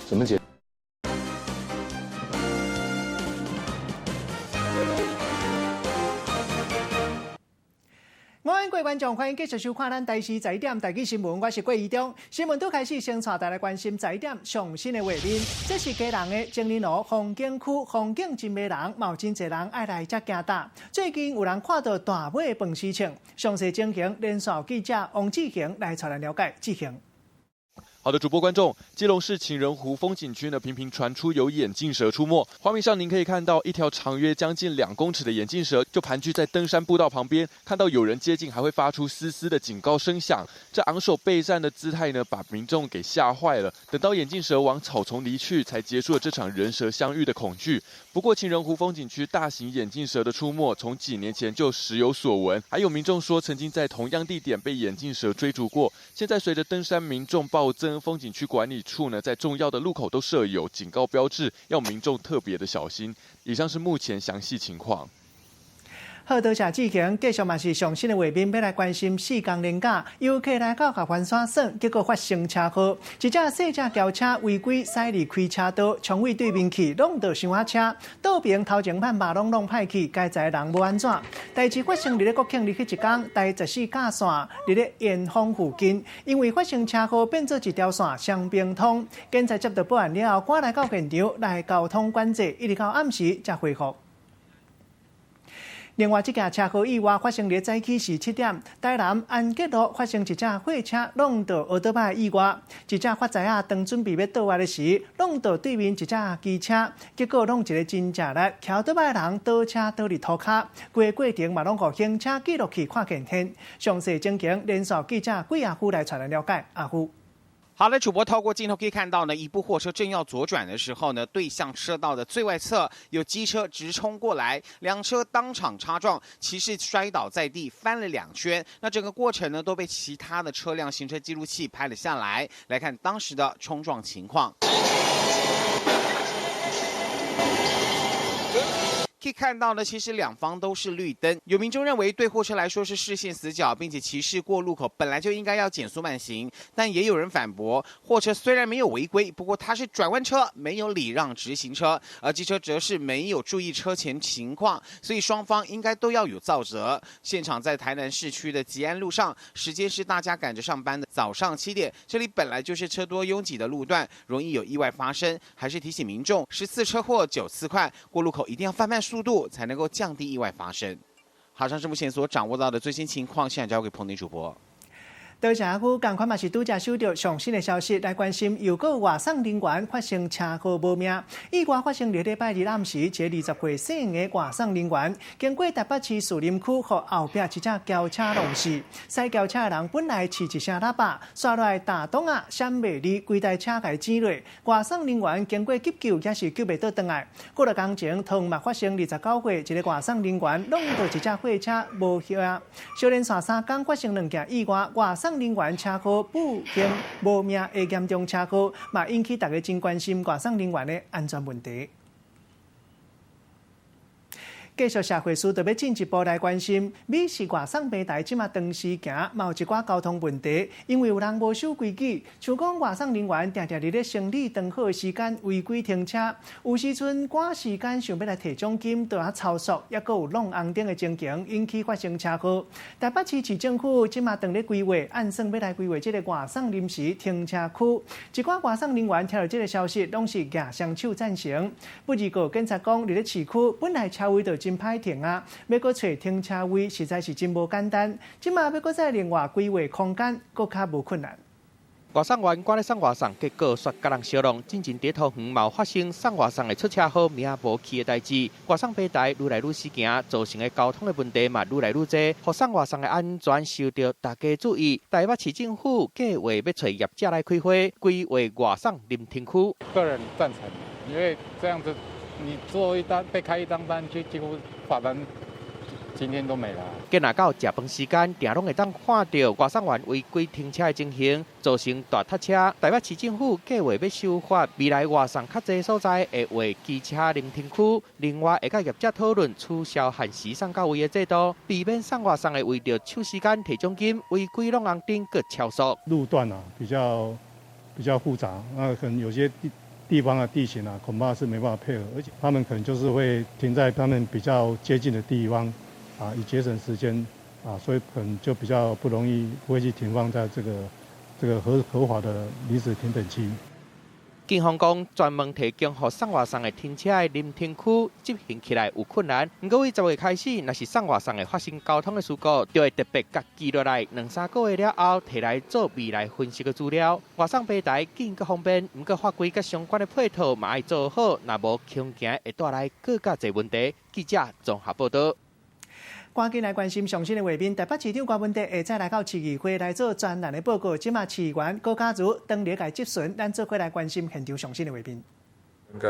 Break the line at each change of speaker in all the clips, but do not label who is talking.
怎麼解？
我歡迎各位觀眾，歡迎繼續收看咱台視十一點台語新聞，我是郭怡中。新聞拄開始，先帶大家關心十一點上新的畫面。這是基隆的情人湖風景區，風景真迷人，嘛有真濟人愛來遮行踏。最近有人看到大尾的飯絲銃，詳細情形連線記者王志恆來帶咱了解。志恆。
好的，主播觀眾，基隆市情人湖風景區呢，頻頻傳出有眼鏡蛇出沒。畫面上您可以看到一條長約將近2公尺的眼鏡蛇，就盤踞在登山步道旁邊。看到有人接近，還會發出嘶嘶的警告聲響。這昂首備戰的姿態呢，把民眾給嚇壞了。等到眼鏡蛇往草叢離去，才結束了這場人蛇相遇的恐懼。不過，情人湖風景區大型眼鏡蛇的出沒，從幾年前就時有所聞，還有民眾說曾經在同樣地點被眼鏡蛇追逐過。現在隨着登山民眾暴增，風景區管理處呢，在重要的路口都設有警告標誌，要民眾特別的小心。以上是目前詳細情況。
好，多謝志強，繼續嘛是上新的畫面，欲來關心四工連假，遊客來到合歡山耍，結果發生車禍，一隻細隻轎車違規駛入開車道，衝位對面去，挵著傷仔車，倒爿頭前範肉攏弄歹去，該載人無按怎。代誌發生佇咧國慶日彼一工，台14甲線佇咧延豐附近，因為發生車禍變做一條線雙邊通，警察接到報案了後，趕來到現場來交通管制，一直到暗時才恢復。另外，這件車禍意外發生佇早起時7點，台南安吉路發生一隻貨車挵著歐多擺的意外，一隻發財仔當準備欲倒彎的時，挵著對面一隻機車，結果挵一个真食力，騎歐多擺的人倒車倒佇塗跤，規个過程嘛攏予行車記錄器看見現。詳細情形，連線記者桂阿夫來帶咱了解。阿夫。
好的，主播透過鏡頭可以看到呢，一部貨車正要左轉的時候呢，對向車道的最外側有機車直衝過來，兩車當場擦撞，騎士摔倒在地，翻了兩圈。那整個過程呢，都被其他的車輛行車記錄器拍了下來。來看當時的衝撞情況。可以看到呢，其實兩方都是綠燈。有民眾認為對貨車來說是視線死角，並且騎士過路口本來就應該要減速慢行。但也有人反駁，貨車雖然沒有違規，不過它是轉彎車，沒有禮讓直行車，而機車則是沒有注意車前情況，所以雙方應該都要有肇責。現場在台南市區的吉安路上，時間是大家趕着上班的早上7點，這裡本來就是車多擁擠的路段，容易有意外發生。還是提醒民眾，10次車禍9次快，過路口一定要放慢速度，才能夠降低意外發生。好，上是目前所掌握到的最新情況，現在交給彭寧主播。
多謝阿夫，仝款嘛是拄才收著上新的消息來關心，又閣外送人員發生車禍無命。意外發生佇禮拜日暗時，一个20歲姓的外送人員經過台北市士林區，予後壁一隻轎車挵死。駛轎車的人本來飼一聲喇叭，煞落來大擋仔閃袂離，規台車共伊剪落。外送人員經過急救，也是救袂倒轉來。過了工前，桃園嘛發生29歲一个外送人員挵著一隻貨車無命。小連續3工發生兩件意外，外送人員車禍不幸無命的嚴重車禍，嘛引起大家真關心外送人員的安全問題。繼續社會事就欲進一步來關心，美食外送平台這馬長時行，嘛有一寡交通問題，因為有人無守規矩，像講外送人員定定佇咧生理燈號時間違規停車，有時陣趕時間想欲來提獎金，就啊超速，抑閣有挵紅燈的情形，引起發生車禍。台北市市政府這馬當咧規劃，按算欲來規劃這个外送臨時停車區，一寡外送人員聽著這个消息，攏是舉雙手贊成。不過，警察講，佇咧市區本來車位就真歹停啊，欲閣揣停車位實在是真無簡單。這馬欲閣再另外規劃空間，閣較無困難。
外送員趕咧送外送，結果煞共人相挵。進前佇桃園嘛有發生送外送的出車禍，命無去的代誌。外送平台愈來愈時行，造成的交通的問題嘛愈來愈濟，予送外送的安全受著大家注意。台北市政府計劃欲揣業者來開會，規劃外送臨停區。
個人贊成，因為這樣子。你做一單被開一張單，就幾乎罰單今天都沒了。
今若到食飯時間，定攏會當看著外送員違規停車的情形，造成大塞車。台北市政府計劃欲修法，未來外送較濟所在會劃機車臨停區。另外，會佮業者討論取消限時送到位的制度，避免送外送的為著搶時間提獎金，違規挵紅燈閣超速。
路段啊，比較複雜，那可能有些地。
地方的地形啊，恐怕是沒辦法配合，而且他們可能就是會停在他們比較接近的地方，啊，以節省時間，啊，所以可能就比較不容易會去停放在這個合法的臨時停等區。
警方講，專門提供予送外送的停車的臨停區執行起來有困難。毋過，對10月開始，若是送外送的發生交通的事故，就會特別共記落來，兩三個月了後，提來做未來分析的資料。外送平台緊閣方便，毋過法規佮相關的配套嘛愛做好，若無恐驚會帶來閣較濟問題。記者綜合報道。
趕緊來關心上新的畫面，台北市長柯文哲會再來到市議會來做專欄的報告。這馬市議員高嘉瑜當日來質詢，咱做伙來關心現場上新的畫面。
應該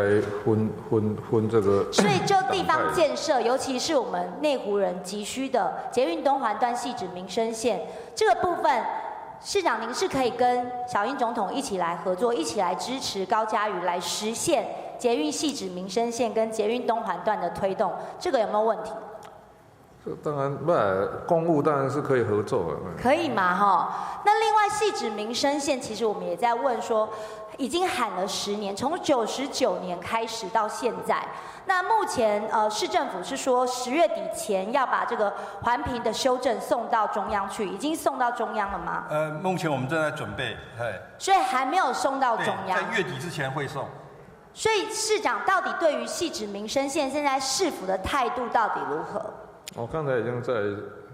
分這個。
所以就地方建設，尤其是我們內湖人急需的捷運東環段汐止民生線這個部分，市長您是可以跟小英總統一起來合作，一起來支持高嘉瑜來實現捷運汐止民生線跟捷運東環段的推動，這個有沒有問題？
這當然不，公務當然是可以合作的。
可以嘛？哈，那另外汐止民生線，其實我們也在問說，已經喊了10年，從99年開始到現在。那目前市政府是說10月底前要把這個環評的修正送到中央去，已經送到中央了嗎？
目前我們正在準備，
所以還沒有送到中央。
在月底之前會送。
所以市長到底對於汐止民生線現在市府的態度到底如何？
我剛才已經在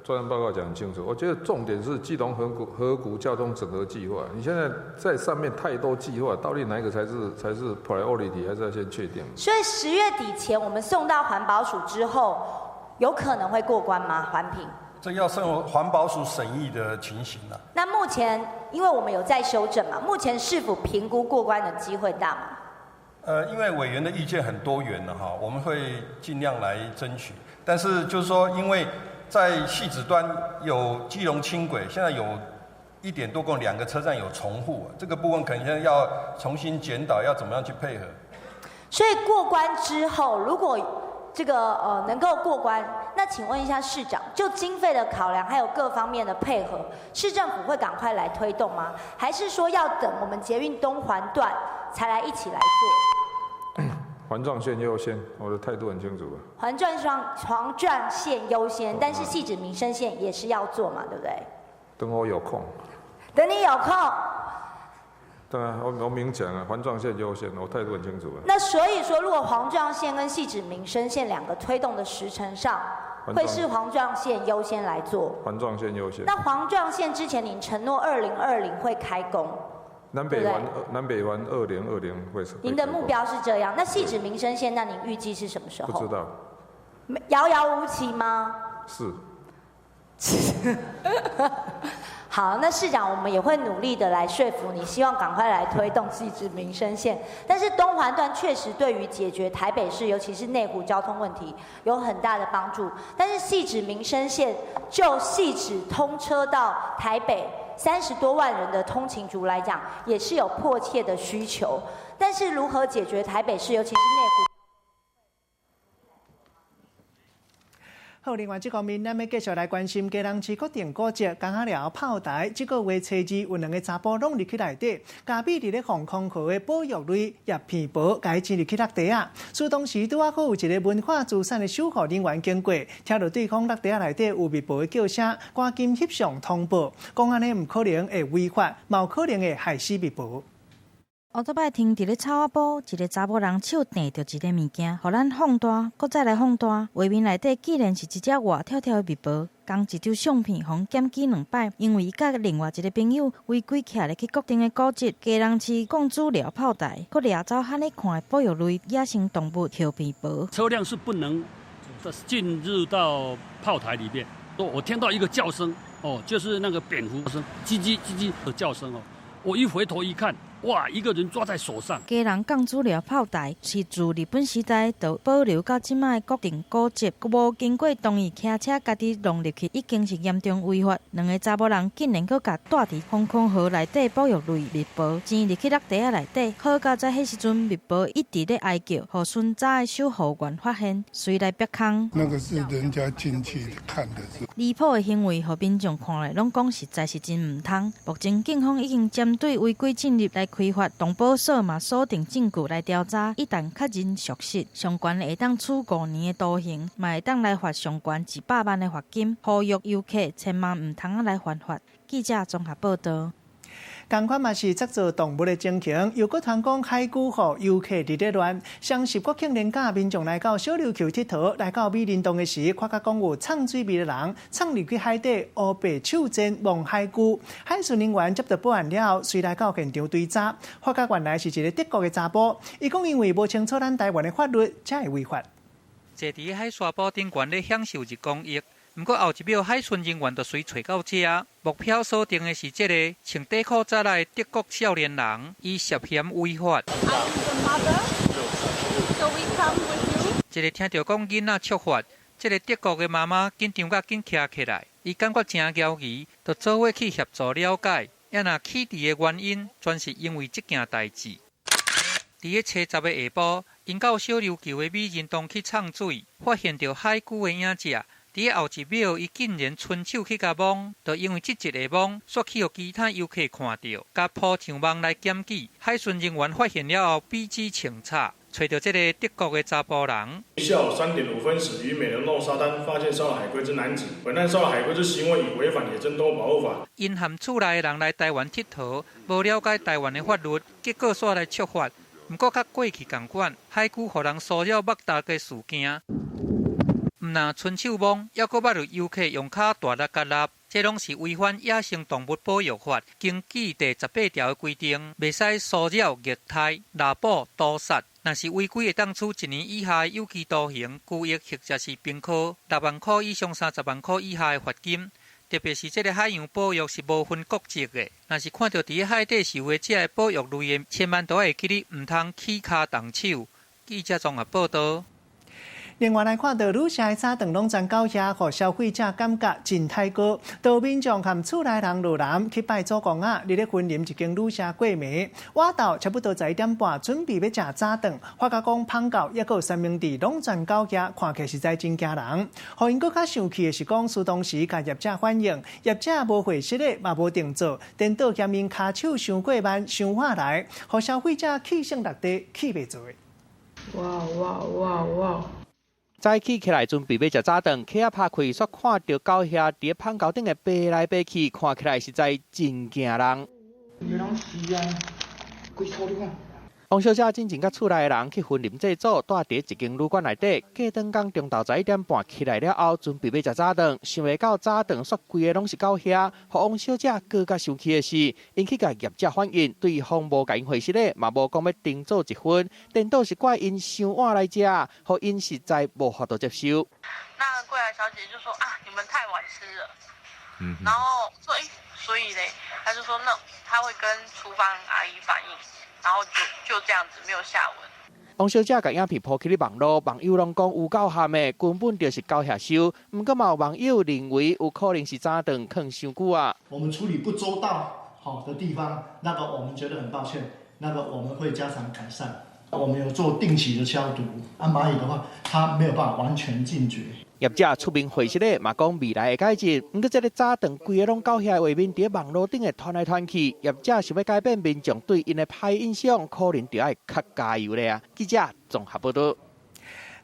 專案報告講很清楚，我覺得重點是基隆河谷交通整合計劃。你現在在上面太多計劃，到底哪一個才是 priority，還是要先確定？
所以10月底前我們送到環保署之後，有可能會過關嗎？環評？
這要送環保署審議的情形了。
那目前因為我們有在修正嘛，目前是否評估過關的機會大嗎？
因為委員的意見很多元的哈，我們會盡量來爭取。但是就是說，因為在汐止端有基隆輕軌，現在有1點多公里兩個車站有重複，這個部分可能要重新檢討，要怎麼樣去配合。
所以過關之後，如果這個能夠過關，那請問一下市長，就經費的考量，還有各方面的配合，市政府會趕快來推動嗎？還是說要等我們捷運東環段才來一起來做？
環狀線優先，我的態度很清楚。
環狀線優先，但是汐止民生線也是要做嘛，對不對？
等我有空。
等你有空。
對啊，我明講啊，環狀線優先，我態度很清楚啊。
那所以說，如果環狀線跟汐止民生線兩個推動的時程上，會是環狀線優先來做。
環狀線優先。
那環狀線之前您承諾2020會開工。
南北環2020會。
您的目標是這樣，那汐止民生線，那您預計是什麼時候？
不知道。
遙遙無期嗎？
是。
好，那市長，我們也會努力的來說服你，希望趕快來推動汐止民生線。但是東環段確實對於解決台北市，尤其是內湖交通問題有很大的幫助。但是汐止民生線就汐止通車到台北30多萬人的通勤族來講，也是有迫切的需求。但是如何解決台北市，尤其是內湖？
好，另外這方面，咱欲繼續來關心基隆市國定古蹟江仔寮炮台。這個月初二有兩个查埔挵入去內底，共秘佇咧防空壕的保育類葉片薄，共伊煎入去落地仔。所以當時拄仔好有一个文化資產的守護人員經過，聽著對方落地仔內底有密婆的叫聲，趕緊翕相通報，講按呢毋可能會違法，嘛有可能會害死密婆。
烏頭擺停佇咧草仔埔，一个查某人手提著一个物件，予咱放大，閣再來放大。畫面內底竟然是一隻活跳跳的蜜婆，仝一張相片予人檢舉兩擺，因為伊佮另外一个朋友違規徛入去國定的古蹟，基隆市貢子寮炮台，閣掠走罕咧看的保育類野生動物葉片婆。
車輛是不能進入到炮台裡面。我聽到一個叫聲，哦，就是那個蝙蝠聲，唧唧唧唧的叫聲哦。我一回頭一看，哇！一個人抓在手上。
基隆貢子寮炮台是自日本時代就保留到這擺的國定古蹟，無經過同意，騎車家己弄入去，已經是嚴重違法。兩个查某人竟然閣共蹛佇防空壕內底保育類蜜婆煎入去落地仔內底。好佳哉，彼時陣蜜婆一直咧哀叫，予巡查的守護員發現，隨來逼空。
那個是人家進去看的。
離譜的行為，予民眾看來攏講實在是真毋通。目前警方已經針對違規進入來開罰，動保所嘛鎖定證據來調查，一旦確認屬實，上懸會當處5年的徒刑，嘛會當來罰上懸100萬的罰金。呼籲遊客千萬毋通仔來犯法。記者綜合報導。
仝款嘛是製造動物的情形，又閣傳講海龜予遊客佇咧亂。雙十國慶連假，民眾來到小琉球𨑨迌，來到美人洞的時，發覺講有藏水味的人藏入去海底，烏白手剪摸海龜。海巡人員接到報案了後，隨來到現場追查，發覺原來是一個德國的查埔。伊講因為無清楚咱台灣的法律，才會違法。
坐佇海沙埔頂懸咧享受日光浴。毋過後一秒，海巡人員就隨揣到遮，目標鎖定的是這个穿短褲仔來的德國少年人，伊涉嫌違法。一个聽著講囡仔觸法，這个德國的媽媽緊張甲緊徛起來，伊感覺誠猶疑，就做伙去協助了解。啊若起佇的原因，全是因為這件代誌。佇咧初十的下晡，𪜶到小琉球的美人洞去藏水，發現著海龜的影跡。佇咧後一秒，伊竟然伸手去共摸，就因為這一个摸，煞去予其他遊客看著，共鋪上網來檢舉。海巡人員發現了後，比之清查，揣著這个德國的查埔人。
下午3點5分時，於美人洞沙灘發現騷擾海龜之男子，本案騷擾海龜之行為已違反野生動物保護法。
𪜶含厝內的人來台灣𨑨迌，無了解台灣的法律，結果煞來觸法。毋過佮過去仝款，海龜予人騷擾目大的事件。毋若伸手摸，猶閣捌有遊客用跤大力共抐，這攏是違反野生動物保育法根據第18條的規定，袂使騷擾、虐待、濫捕、毒殺。若是違規，會當處1年以下的有期徒刑、拘役或者是併科6萬箍以上30萬箍以下的罰金。特別是這个海洋保育是無分國籍的，若是看著佇咧海底受的這个保育類的，千萬都愛會記得毋通起跤動手。記者綜合報導。
另外來看到旅社的早頓攏全狗遐，予消費者感覺真刣高。當民眾和厝內人落南去拜祖公仔，佇咧雲林一間旅社過暝，晚晝差不多11點半，準備欲食早頓，發覺講芳到猶閣有三明治攏全狗遐，看起來實在真驚人。予𪜶閣較生氣的是講，書當時共業者反映，業者無會失的，嘛無定做，顛倒嫌𪜶跤手傷過慢，傷晚來，予消費者氣性落地，氣袂做。
哇哇哇哇！
早起起來準備欲食早頓，客仔拍開，煞看著狗遐佇咧芳溝頂的爬來爬去，看起來實在真驚人。王小姐進前佮厝內的人去雲林祭祖，蹛佇一間旅館內底。過轉工中晝11點半起來了後，準備欲食早頓，想袂到早頓煞規个攏是狗遐。予王小姐閣較生氣的是，𪜶去共業者反映，對方無共𪜶回信咧，嘛無講欲重做一份，顛倒是怪𪜶傷晚來食，予𪜶實在無法度接受。
那櫃檯小姐就說啊，你們太晚吃了。然後說，欸，所以咧，他就說，那他會跟廚房阿姨反映。然後就這樣子，沒有下文。
王小姐共影片 po 起咧網路，網友攏講有夠譀的，根本就是狗遐收。毋過嘛有網友認為有可能是早頓囥傷久啊。
我們處理不周到好的地方，那個我們覺得很抱歉，那個我們會加強改善。我們有做定期的消毒，啊螞蟻的話，它沒有辦法完全禁絕。
業者出面回釋咧，嘛講未來會改進。毋過這个早頓規个攏狗遐的畫面，佇咧網路頂會傳來傳去，業者想欲改變民眾對𪜶的歹印象，可能就愛較加油咧啊！記者綜合報導。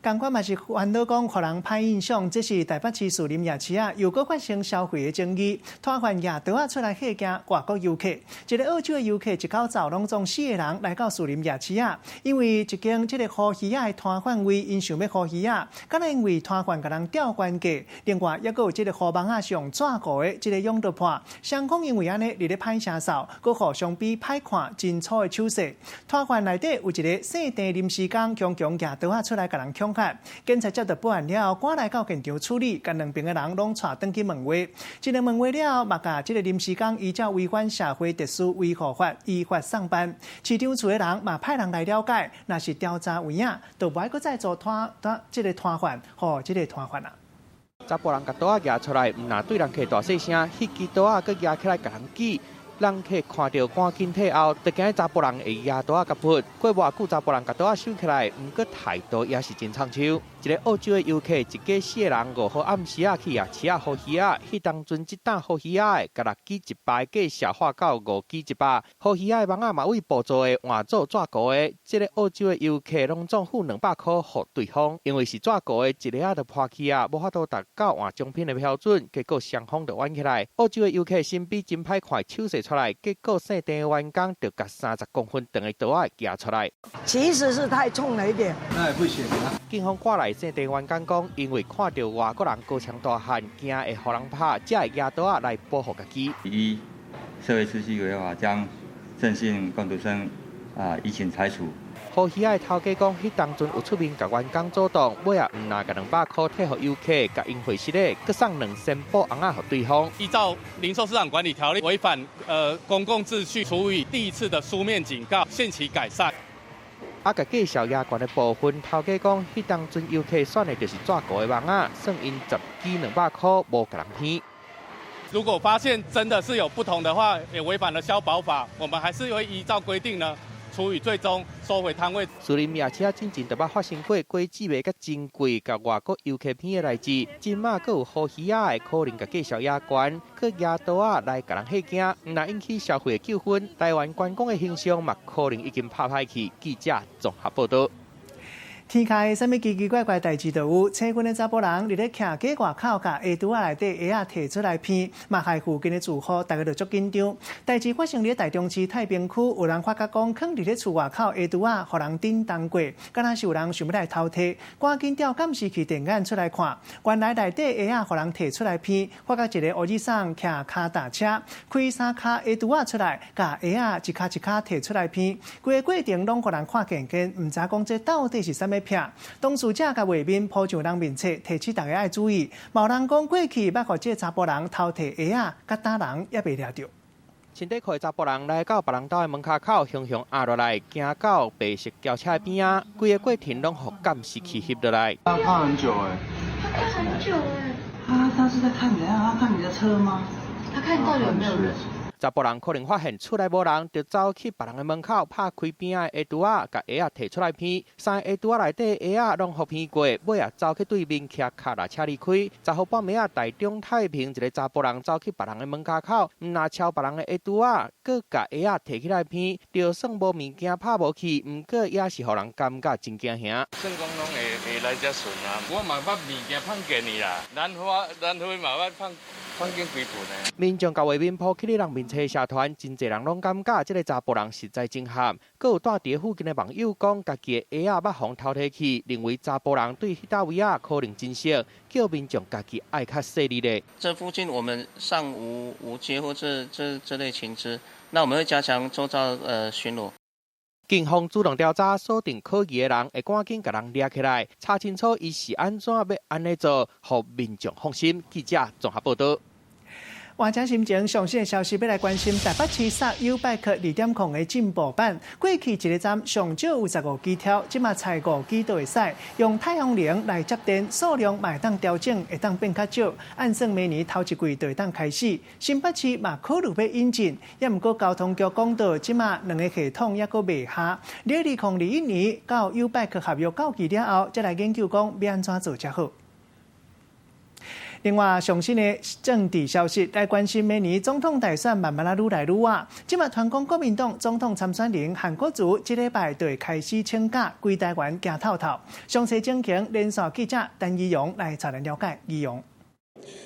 仝款嘛是煩惱講，予人歹印象，這是台北市士林夜市仔，又閣發生消費的爭議，攤販攑刀仔出來嚇驚外國遊客。一个澳洲的遊客一口走攏總四个人來到士林夜市仔，因為一間這个烏魚仔的攤販位，𪜶想欲烏魚仔，敢若因為攤販共人吊懸價，另外猶閣有這个烏網仔上紙糊的這个養樂盤，雙方因為按呢佇咧歹聲臊，閣互相比歹看真粗的手勢。攤販內底有一个姓鄭臨時工，強強攑刀仔出來共人恐嚇。警察接到報案了後，趕來到現場處理，共兩邊的人攏帶轉去問話。這个問話了後，嘛共這个臨時工依照違反社會秩序維護法依法送辦。市長處的人嘛派人來了解，若是調查有影，就無愛閣再做攤攤這个攤販，予這个攤販啊。
查埔人共刀仔攑出來，毋若對人客大細聲，彼支刀仔閣攑起來共人指。人客看著趕緊退後，就驚查埔人會攑刀仔共撲。過無偌久，查埔人共刀仔收起來，毋過態度也是真衝手。一个澳洲的遊客一家四个人5號暗時仔去夜市仔予魚仔，彼當陣這擔予魚仔的，共6支100的價下滑到5支100，予魚仔的網仔嘛對布做的換做紙糊的。這个澳洲的遊客攏總付200箍予對方，因為是紙糊的，一下仔就破去啊，無法度達到換獎品的標準，結果雙方就冤起來。澳洲的遊客心比真歹看，手勢出來，結果姓鄭的員工就共30公分長的刀仔舉出來。
其實是太衝了一點，
那也不行啊。警方趕來，姓鄭員工講，因為看著外國人高槍大漢，驚會予人拍，才會舉刀仔來保護家己。
依社會秩序維護法，將鄭姓工讀生移請裁處。
予魚仔的頭家講，彼當陣有出面共員工阻擋，尾仔毋但共200箍退予遊客，共𪜶匯實咧，閣送2000布尪仔予對方。
依照零售市場管理條例，違反公共秩序，處以第一次的書面警告，限期改善。
啊，共介紹額懸的部分，頭家講，彼當陣遊客選的就是紙糊的網仔，算𪜶10支200箍，無共人騙。
如果發現真的是有不同的話，也違反了消保法，我們還是會依照規定呢，處以最終收回攤位。
士林夜市仔進前就捌發生過果子賣甲真貴，共外國遊客騙的代誌，這馬閣有予魚仔的可能共介紹額懸，閣舉刀仔來共人嚇驚，毋但引起消費的糾紛，台灣觀光的形象嘛可能已經拍歹去。記者綜合報導。
天下啥物奇奇怪怪代誌都有，青軍的查埔人佇咧徛街外口，共鞋櫥仔內底鞋仔提出來鼻，嘛害附近的住戶逐家就足緊張。代誌發生佇咧台中市太平區，有人發覺講，囥佇咧厝外口鞋櫥仔，予人振動過，敢若是有人想欲來偷提，趕緊調監視器電眼出來看，原來內底鞋仔予人提出來鼻，發覺一个烏子桑騎跤踏車，開三跤鞋櫥仔出來，共鞋仔一跤一跤提出來鼻，規个過程攏予人看見見，毋知講這到底是啥物癖，當事者共畫面鋪上人面冊，提醒大家愛注意。嘛有人講過去捌予這查埔人偷提鞋仔，共打人也袂掠著。
穿短褲的查埔人來到別人兜的門跤口，雄雄壓落來，行到白色轎車的邊仔，規个過程攏予監視器翕落來。
他看很久欸，
他看很久欸。
他是在看怎樣？他看你的車嗎？
他看到底有沒有人？
查埔人可能發現厝內無人，就走去別人的門口，拍開邊仔的鞋櫥仔，共鞋仔提出來鼻。三个鞋櫥仔內底鞋仔攏予鼻過，尾仔走去對面騎跤踏車離開。10號半暝仔，台中太平一个查埔人走去別人的門跤口，毋但敲別人的鞋櫥仔，閣共鞋仔提起來鼻，就算無物件拍無去，毋過也是予人感覺真驚嚇。
算講攏會來遮順啊，我嘛捌物件放見去啦，蘭花蘭花嘛捌放。放見幾盆的。
民眾共畫面鋪去咧人面冊社團，真濟人攏感覺這个查埔人實在真悍。閣有住佇附近的網友講，家己的鞋仔捌予偷提去，認為查埔人對彼搭位仔可能真熟，叫民眾家己愛較細膩咧。
這附近我們尚無接獲這類情資，那我們會加強周遭巡邏。
警方主動調查鎖定可疑的人，會趕緊共人掠起來，查清楚伊是按怎欲按呢做，予民眾放心。記者綜合報導。
換種心情，上新的消息欲來關心台北市煞 YouBike 2.0的進步版。過去一个站上少有15支柱，這馬裁5支就會使。用太陽能來接電，數量嘛會當調整，會當變較少。按算明年頭一季就會當開始。新北市嘛考慮欲引進，也毋過交通局講到，這馬兩个系統猶閣袂合。佇2021年佮 YouBike 合約到期了後，才來研究講欲按怎做才好。另外，上新的政治消息來關心，明年總統大選慢慢仔愈來愈倚。這馬傳講國民黨總統參選人韓國瑜這禮拜就會開始請假，規台灣行透透。詳細情形，連線記者陳怡蓉來帶咱了解。怡蓉。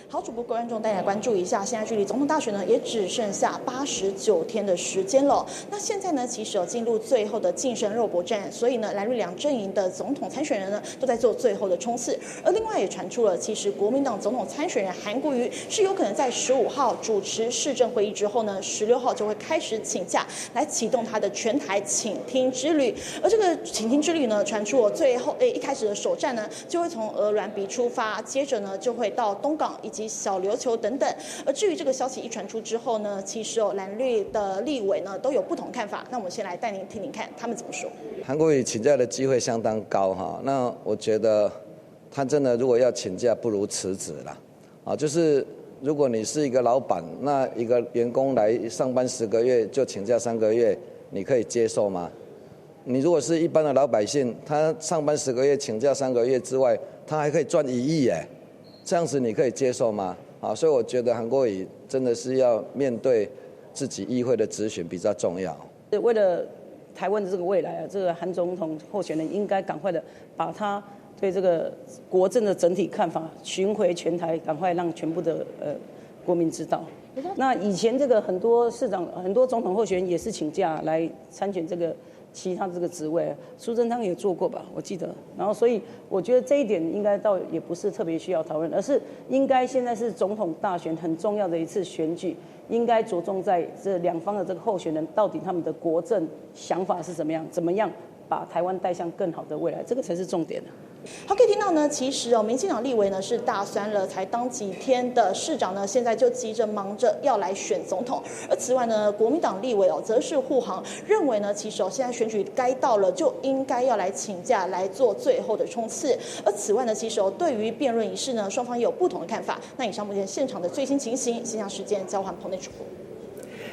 好，主播觀眾，大家關注一下，現在距離總統大選呢，也只剩下89天的時間了。那現在呢，其實有進入最後的競爭肉搏戰，所以呢，藍綠兩陣營的總統參選人呢，都在做最後的衝刺。而另外也傳出了，其實國民黨總統參選人韓國瑜是有可能在15號主持市政會議之後呢，16號就會開始請假，來啟動他的全台傾聽之旅。而這個傾聽之旅呢，傳出了最後一開始的首站呢，就會從鵝鑾鼻出發，接着呢就會到東港以及小琉球等等。而至於這個消息一傳出之後呢，其實哦藍綠的立委呢都有不同看法。那我們先來帶您聽聽看他們怎麼說。
韓國瑜請假的機會相當高哈，那我覺得他真的如果要請假，不如辭職了。啊，就是如果你是一個老闆，那一個員工來上班10個月就請假3個月，你可以接受嗎？你如果是一般的老百姓，他上班十個月請假三個月之外，他還可以賺1億耶，這樣子你可以接受嗎？啊，所以我覺得韓國瑜真的是要面對自己議會的質詢比較重要。
為了台灣的這個未來啊，這個韓總統候選人應該趕快的把他對這個國政的整體看法巡迴全台，趕快讓全部的國民知道。那以前這個很多市長、很多總統候選人也是請假來參選這個其他這個職位，蘇貞昌也做過吧，我記得。然後所以我覺得這一點應該倒也不是特別需要討論，而是應該現在是總統大選很重要的一次選舉，應該着重在這兩方的這個候選人到底他們的國政想法是怎麼樣，怎麼樣把台灣帶向更好的未來，這個才是重點。
好，可以聽到呢，其實哦，民進黨立委呢是大酸了，才當幾天的市長呢，現在就急着忙着要來選總統。而此外呢，國民黨立委哦，則是護航，認為呢，其實哦，現在選舉該到了，就應該要來請假來做最後的衝刺。而此外呢，其實哦，對於辯論一事呢，雙方也有不同的看法。那以上目前現場的最新情形，先將時間交還棚內主播。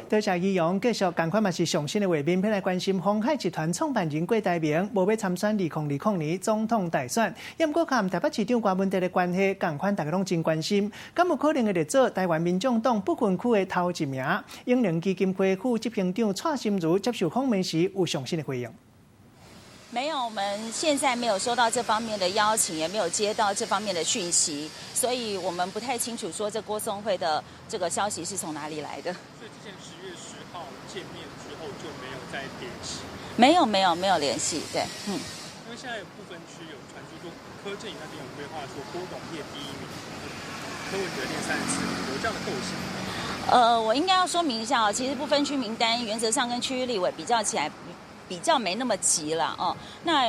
多謝怡陽，繼續仝款嘛是上新的畫面，欲來關心鴻海集團創辦人郭台銘無欲參選2020年總統大選，毋過佮台北市長柯文哲的關係，仝款大家攏真關心，敢有可能會列做台灣民眾黨不分區的頭一名？永齡基金會副執行長蔡心如接受訪問時有上新的回應。
沒有，我們現在沒有收到這方面的邀請，也沒有接到這方面的訊息，所以我們不太清楚說這郭頌慧的這個消息是從哪裡來的。
所以之前10月10號見面之後就沒有再聯繫？
沒有，沒有，沒有聯繫。對，嗯。
因為現在有不分區有傳出說柯陣營那邊有規劃說郭董列第一名，柯文哲列34名，有這樣的構想？
我應該要說明一下哦，其實不分區名單原則上跟區域立委比較起來，比較沒那麼急了哦。那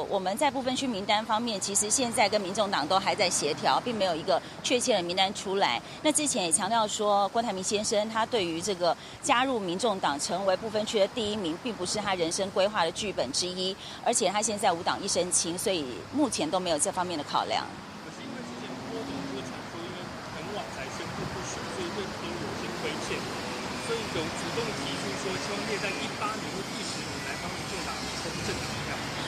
我們在不分區名單方面，其實現在跟民眾黨都還在協調，並沒有一個確切的名單出來。那之前也強調說，郭台銘先生他對於這個加入民眾黨成為不分區的第一名，並不是他人生規劃的劇本之一。而且他現在無黨一身輕，所以目前都沒有這方面的考量。
可是因為之前郭董就傳說，因為很晚才宣布不選，所以對柯有些虧欠，所以有主動提出說，希望列在第8名或第10名。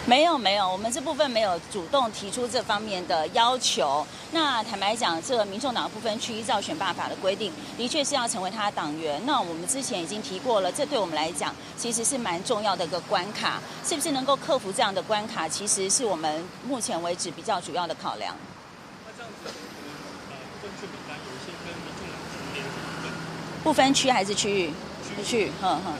沒有沒有，我們這部分沒有主動提出這方面的要求。那坦白講，這個民眾黨不分區依照選罷法的規定，的確是要成為他的黨員。那我們之前已經提過了，這對我們來講其實是蠻重要的一個關卡。是不是能夠克服這樣的關卡，其實是我們目前為止比較主要的考量。
那這樣子，不分區名單有一些跟民眾黨重疊的部分，
不分區還是區域？區域，哼哼。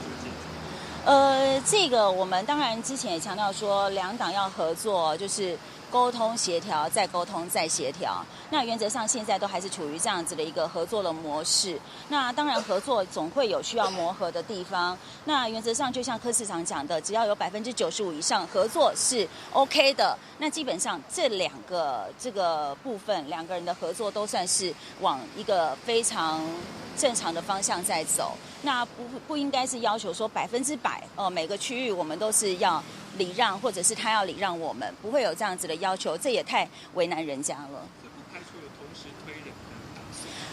這個我們當然之前也強調說，兩黨要合作，就是溝通協調，再溝通再協調。那原則上現在都還是處於這樣子的一個合作的模式。那當然合作總會有需要磨合的地方。那原則上就像柯市長講的，只要有95%以上合作是 OK 的。那基本上這兩個這個部分，兩個人的合作都算是往一個非常正常的方向在走。那不應該是要求說100%哦，每個區域我們都是要禮讓，或者是他要禮讓我們，不會有這樣子的要求，這也太為難人家了。
這不排除有同時推人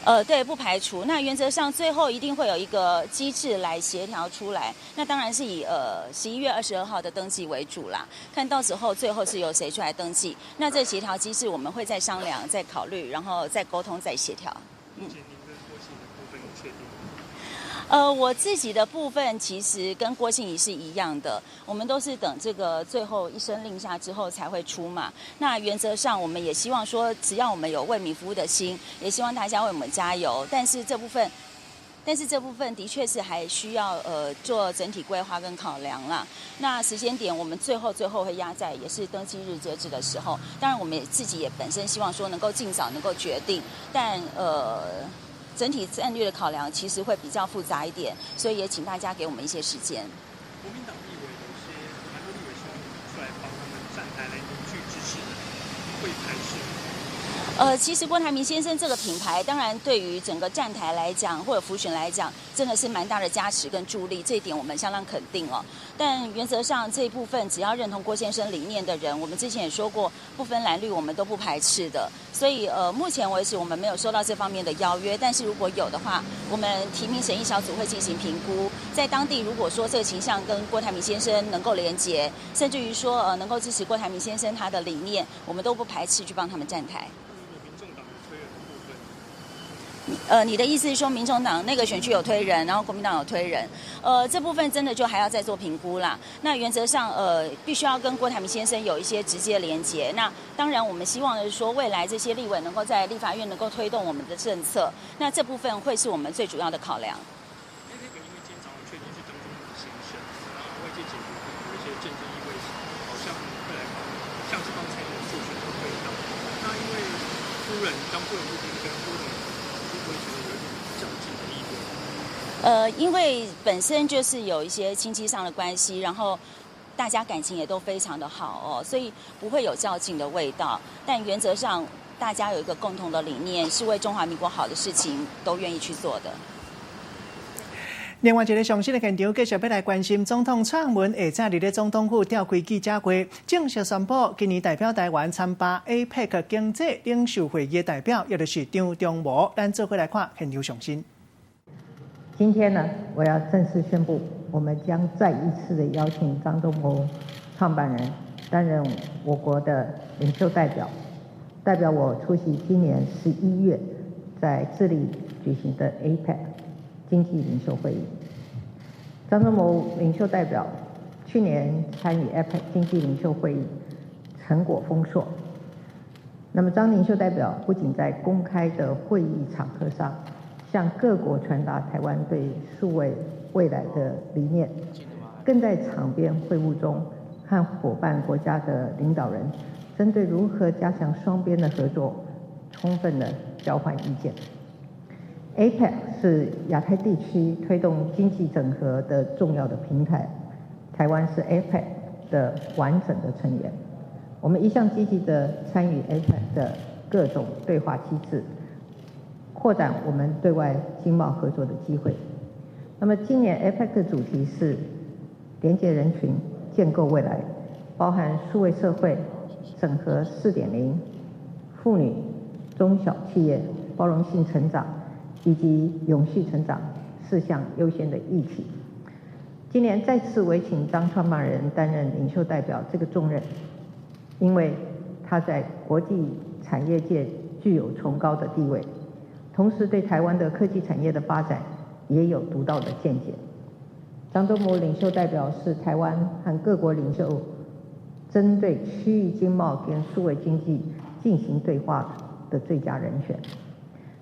的。
對，不排除。那原則上最後一定會有一個機制來協調出來。那當然是以11月22號的登記為主啦，看到時候最後是由誰出來登記。那這協調機制我們會再商量、再考慮，然後再溝通、再協調。
目前您跟郭姓的部分有確定？
我自己的部分其實跟郭慶怡是一樣的，我們都是等這個最後一聲令下之後才會出嘛。那原則上，我們也希望說，只要我們有為民服務的心，也希望大家為我們加油。但是這部分的確是還需要做整體規劃跟考量啦。那時間點，我們最後會壓在也是登記日截止的時候。當然，我們也自己也本身希望說能夠盡早能夠決定，但整體戰略的考量其實會比較複雜一點，所以也請大家給我們一些時間。
國民黨立委有些蠻多立委希望你出來幫他們站台來凝聚支持，會排斥？
其實郭台銘先生這個品牌，當然對於整個站台來講，或者輔選來講，真的是蠻大的加持跟助力，這一點我們相當肯定哦。但原则上这一部分只要认同郭先生理念的人，我们之前也说过，不分蓝绿，我们都不排斥的。所以目前为止我们没有收到这方面的邀约，但是如果有的话，我们提名审议小组会进行评估。在当地如果说这个倾向跟郭台铭先生能够连结，甚至于说能够支持郭台铭先生他的理念，我们都不排斥去帮他们站台。你的意思是说，民众党那个选区有推人，然后国民党有推人，这部分真的就还要再做评估啦。那原则上，必须要跟郭台铭先生有一些直接连结。那当然，我们希望的是说，未来这些立委能够在立法院能够推动我们的政策，那这部分会是我们最主要的考量。
那个因为今天早上确定是张忠谋先生，然后外界解读有一些政治意味，好像会来帮，像是帮蔡英文助选的味道。那因为夫人张夫人这边跟郭董。
因为本身就是有一些亲戚上的关系，然后大家感情也都非常的好哦，所以不会有较劲的味道。但原则上，大家有一个共同的理念，是为中华民国好的事情，都愿意去做的。
另外一个上新的现场，继续欲来关心总统蔡英文下早伫咧总统府召开记者会，正式宣布今年代表台湾参加 APEC 经济领袖会议的代表，也就是张忠谋。咱做伙来看现场上新。
今天呢，我要正式宣布，我们将再一次的邀请张忠谋创办人担任我国的领袖代表，代表我出席今年11月在智利举行的 APEC 经济领袖会议。张忠谋领袖代表去年参与 APEC 经济领袖会议，成果丰硕。那么张领袖代表不仅在公开的会议场合上向各国传达台湾对数位未来的理念，更在场边会晤中和伙伴国家的领导人针对如何加强双边的合作，充分的交换意见。APEC 是亚太地区推动经济整合的重要的平台，台湾是 APEC 的完整的成员。我们一向积极的参与 APEC 的各种对话机制，扩展我们对外经贸合作的机会。那么今年 APEC 的主题是连结人群，建构未来，包含数位社会、整合4.0、妇女、中小企业、包容性成长以及永续成长四项优先的议题。今年再次委请张创办人担任领袖代表这个重任，因为他在国际产业界具有崇高的地位，同时对台湾的科技产业的发展也有独到的见解。张忠谋领袖代表是台湾和各国领袖针对区域经贸跟数位经济进行对话的最佳人选。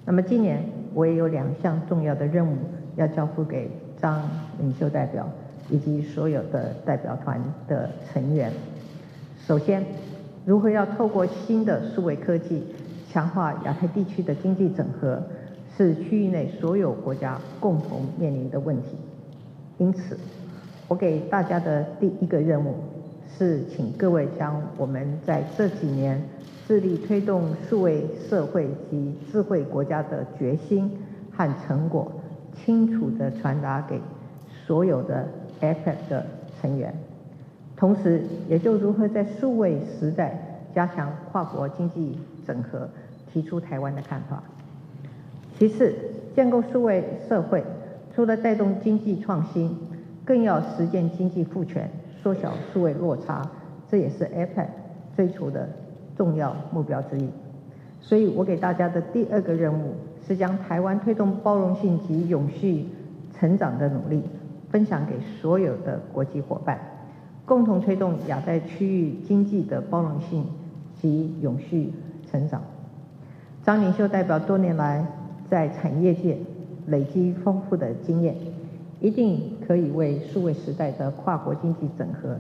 那么今年我也有两项重要的任务要交付给张领袖代表以及所有的代表团的成员。首先，如何要透过新的数位科技强化亚太地区的经济整合，是区域内所有国家共同面临的问题。因此，我给大家的第一个任务是，请各位将我们在这几年致力推动数位社会及智慧国家的决心和成果，清楚地传达给所有的 APEC 的成员。同时，也就如何在数位时代加强跨国经济整合，提出台湾的看法。其次，建构数位社会，除了带动经济创新，更要实践经济赋权，缩小数位落差，这也是 APEC 追求的重要目标之一。所以我给大家的第二个任务是将台湾推动包容性及永续成长的努力分享给所有的国际伙伴，共同推动亚太区域经济的包容性及永续成长。张领袖代表多年来在产业界累积丰富的经验，一定可以为数位时代的跨国经济整合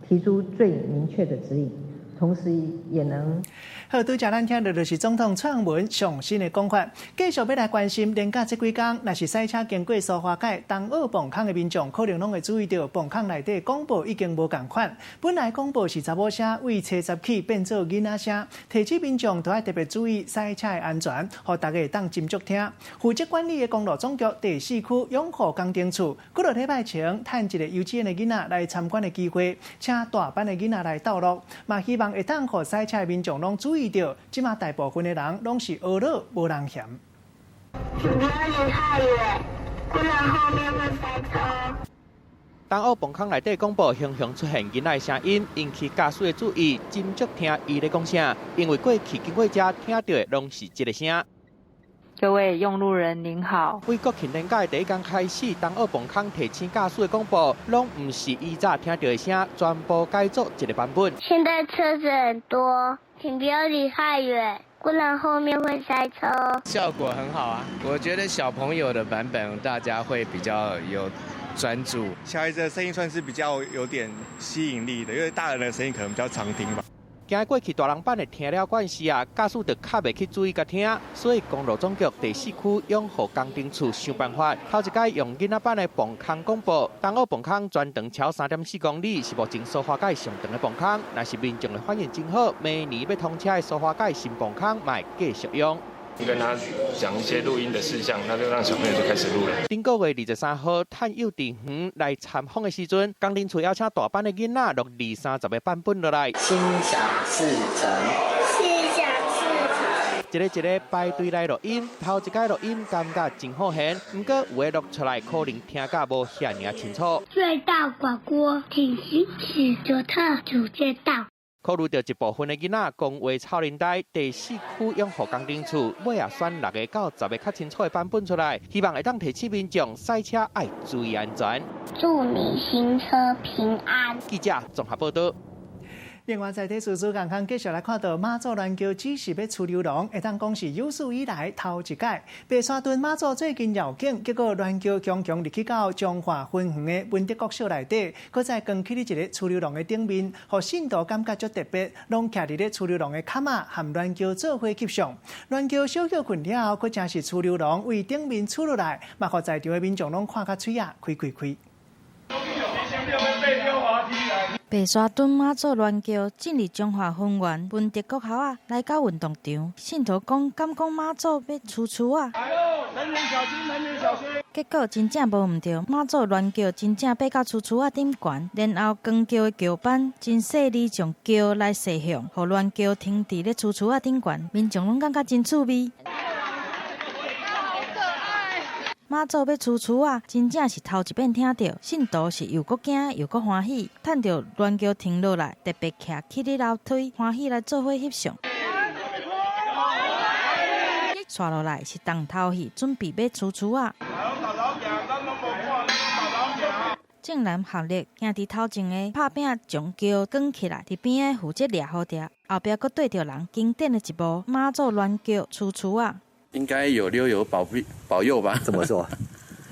提出最明确的指引，同時也能。
好，拄才咱聽到就是總統蔡英文上新的講法，繼續欲來關心。連假這幾工，若是駛車經過蘇花改東澳磅空的民眾，可能攏會注意著磅空內底廣播已經無仝款。本來廣播是查某聲，為初十起變做囡仔聲，提醒民眾都愛特別注意駛車的安全，予大家會當斟酌聽。負責管理的公路總局第四區養護工程處，幾落禮拜前，趁一个幼稚園的囡仔來參觀的機會，請大班的囡仔來鬥錄，嘛希望會當予駛車的民眾攏注意著，這馬大部分的人攏是學老無人嫌。
請不要離太遠，不然後面會塞車。
東澳磅空內底廣播雄雄出現囡仔的聲音，引起駕駛的注意，斟酌聽伊咧講啥。因為過去經過遮聽著的攏是這个聲。
各位用路人您好。
為國慶連假的第一工開始，東澳磅空提醒駕駛的廣播，攏毋是以早聽著的聲，全部改做一个版本。
現在車子很多，請不要離太遠，不然後面會塞車。
效果很好啊，我覺得小朋友的版本大家會比較有專注。
小孩子的聲音算是比較有點吸引力的，因為大人的聲音可能比較常聽吧。
驚過去大人版的聽了慣勢啊，駕駛就較袂去注意共聽，所以公路總局第四區養護工程處想辦法，頭一擺用囡仔版的磅空廣播，東澳磅空全長超3.4公里，是目前蘇花改上長的磅空。若是民眾的反應真好，明年欲通車的蘇花改新磅空嘛會繼續用。
跟他講一些錄音的事項，那就讓小朋友就開始錄了。
頂個月23號，趁幼稚園來參訪的時陣，工程處邀請大班的囡仔錄二三十个版本落來。
心想事成，
心想事成。
一个一个排隊來錄音，頭一擺錄音感覺真好現，毋過有的錄出來可能聽甲無遐爾清楚。
隧道廣播，請行駛左側主街道。
考慮著一部分的囡仔講話臭奶呆，第四區養護工程處尾仔選6個到10個較清楚的版本出來，希望會當提醒民眾駛車愛注意安全。
祝你行車平安。
記者綜合報導。
另外，在體事主健康繼續來看到媽祖鸞轎只是欲出溜廊，會當講是有史以來頭一擺。白沙屯媽祖最近繞境，結果鸞轎強強入去到彰化分園的文德國小內底，閣再扛起佇一个出溜廊的頂面，予信徒感覺足特別，攏徛佇咧出溜廊的坎仔，和鸞轎做伙翕相。鸞轎小歇睏了後，閣真是出溜廊為頂面出落來，嘛予在場的民眾攏看甲喙仔開開開。
白沙屯媽祖鸞轎進入彰化分園文德國校仔，來到運動場，信徒講敢講媽祖欲出厝啊？結果真正無毋著，媽祖鸞轎真正爬到厝厝仔頂懸，然後扛轎的轎班真細膩將轎來踅向，予鸞轎停佇咧厝厝仔頂懸，民眾攏感覺真趣味。媽祖欲出厝仔，真正是頭一擺聽著，信徒是又閣驚又閣歡喜，趁著鸞轎停落來，特別徛起佇樓梯，歡喜來做伙翕相。紲落來是重頭戲，準備欲出厝仔。正南學力行佇頭前的拍拚將轎扛起來，佇邊仔負責掠予著，後壁閣綴著人，經典的一幕，媽祖鸞轎出厝仔。
應該有溜有保庇保佑吧？
怎麼說？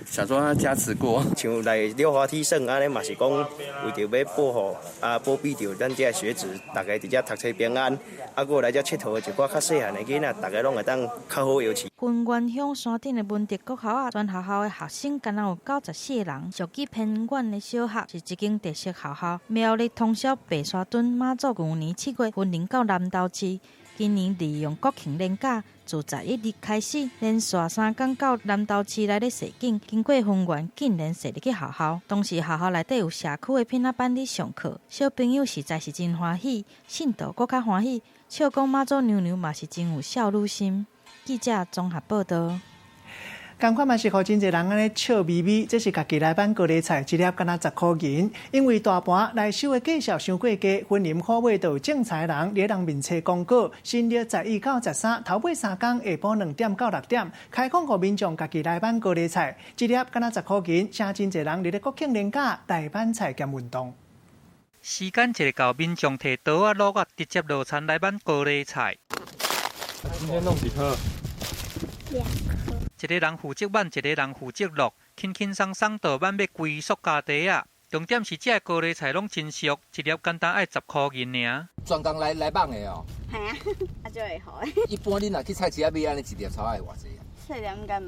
想說他加持過。
像來溜滑梯耍，按呢嘛是講為著欲保護啊，保庇著咱這學子，逐家佇遮讀冊平安。啊，閣來遮𨑨迌的一寡較細漢的囡仔，逐家攏會當較好遊戲。
芬園鄉山頂的文德國校仔，全學校的學生敢若有94個人。屬於偏遠的小學，是一間特色學校。苗栗通霄白沙屯媽祖舊年7月分靈到南投市。今年利用國慶連假，自11日開始，連續3工到南投市內咧踅景，經過芬園，竟然踅入去學校。當時學校內底有社區的片仔班咧上課，小朋友實在是真歡喜，信徒閣較歡喜，笑講媽祖娘娘嘛是真有少女心。記者綜合報導。
仝款嘛是予真濟人按呢笑眯眯，這是家己來挽高麗菜，一粒敢若10箍銀。因為大盤來收的價數傷過低，雲林虎尾就有種菜人佇人面冊公告，新曆11到13頭尾3工下晡2點到6點，開放予民眾家己來挽高麗菜，一粒敢若10箍銀，誠真濟人佇咧國慶連假來挽菜兼運動。
時間一个到，民眾提刀仔橐仔，直接落田來挽高麗菜。
今天弄幾顆？
兩顆。
一个人負責挽，一个人負責落，輕輕鬆鬆就挽欲規塑膠袋仔。重點是這个高麗菜攏真俗，一粒簡單愛10箍銀爾。
專工來來網的哦。
係啊，啊就會好。
一般恁若去菜市仔買按呢一粒草愛偌濟啊？
細粒應該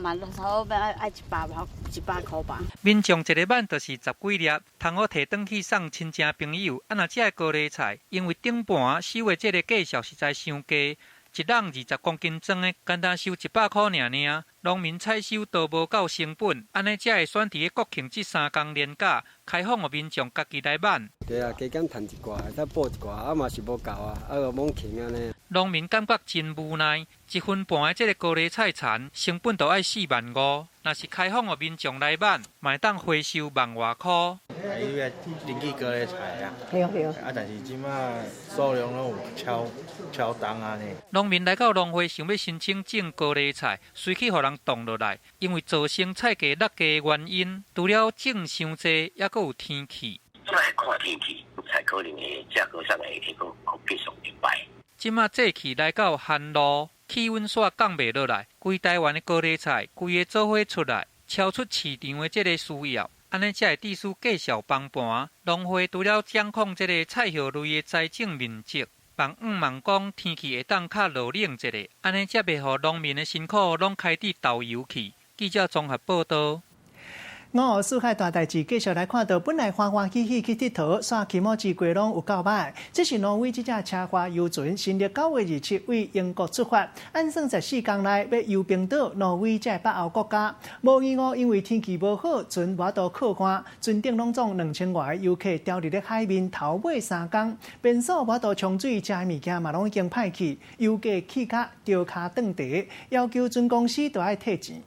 嘛差不多愛100塊吧。
民眾一个挽就是十幾粒，通好提轉去送親戚朋友。啊，若這个高麗菜，因為頂盤收的這个價數實在傷低，一籠20公斤裝的，簡單收100箍爾爾。農民採收都無夠成本，按呢才會選佇咧國慶這3工連假開放予民眾家己來挽。
對啊，加減趁一寡，會使補一寡，啊嘛是無夠啊，啊閣猛停按呢。
農民感覺真無奈，一分盤的這个高麗菜田成本都愛4萬5，若是開放予民眾來挽，嘛會當回收萬外箍。
伊個登記高麗菜啊，
對對。
啊，但是這馬數量攏有超超重按呢。
農民來到農會想欲申請種高麗菜，隨去予人擋落來，因為造成菜價落低的原因，除了種傷濟，猶閣有天氣。
這擺看天氣，才可能會價格上會會閣閣繼續入來。
這馬節氣來到寒露，氣溫煞降袂落來，規台灣的高麗菜規个做伙出來，超出市場的這个需要，按呢才會致使繼續崩盤。農會除了掌控這个菜葉類的栽種面積，望望講天氣會當較熱冷一下，按呢才袂予農民的辛苦攏開佇豆油去。記者綜合報導。
五湖四海大代誌，繼續來看到，本來歡歡喜喜去𨑨迌，煞起毛子過攏有夠歹。這是挪威這隻奢華遊船，新曆9月27為英國出發，按算14工內欲遊冰島、挪威這北歐國家。無意外，因為天氣無好，船無法度靠岸，船頂攏總2000外個遊客牢佇咧海面頭尾3工，便所無法度沖水，食的物件嘛攏已經歹去，油價起較著跤斷蹄，要求船公司都愛退錢。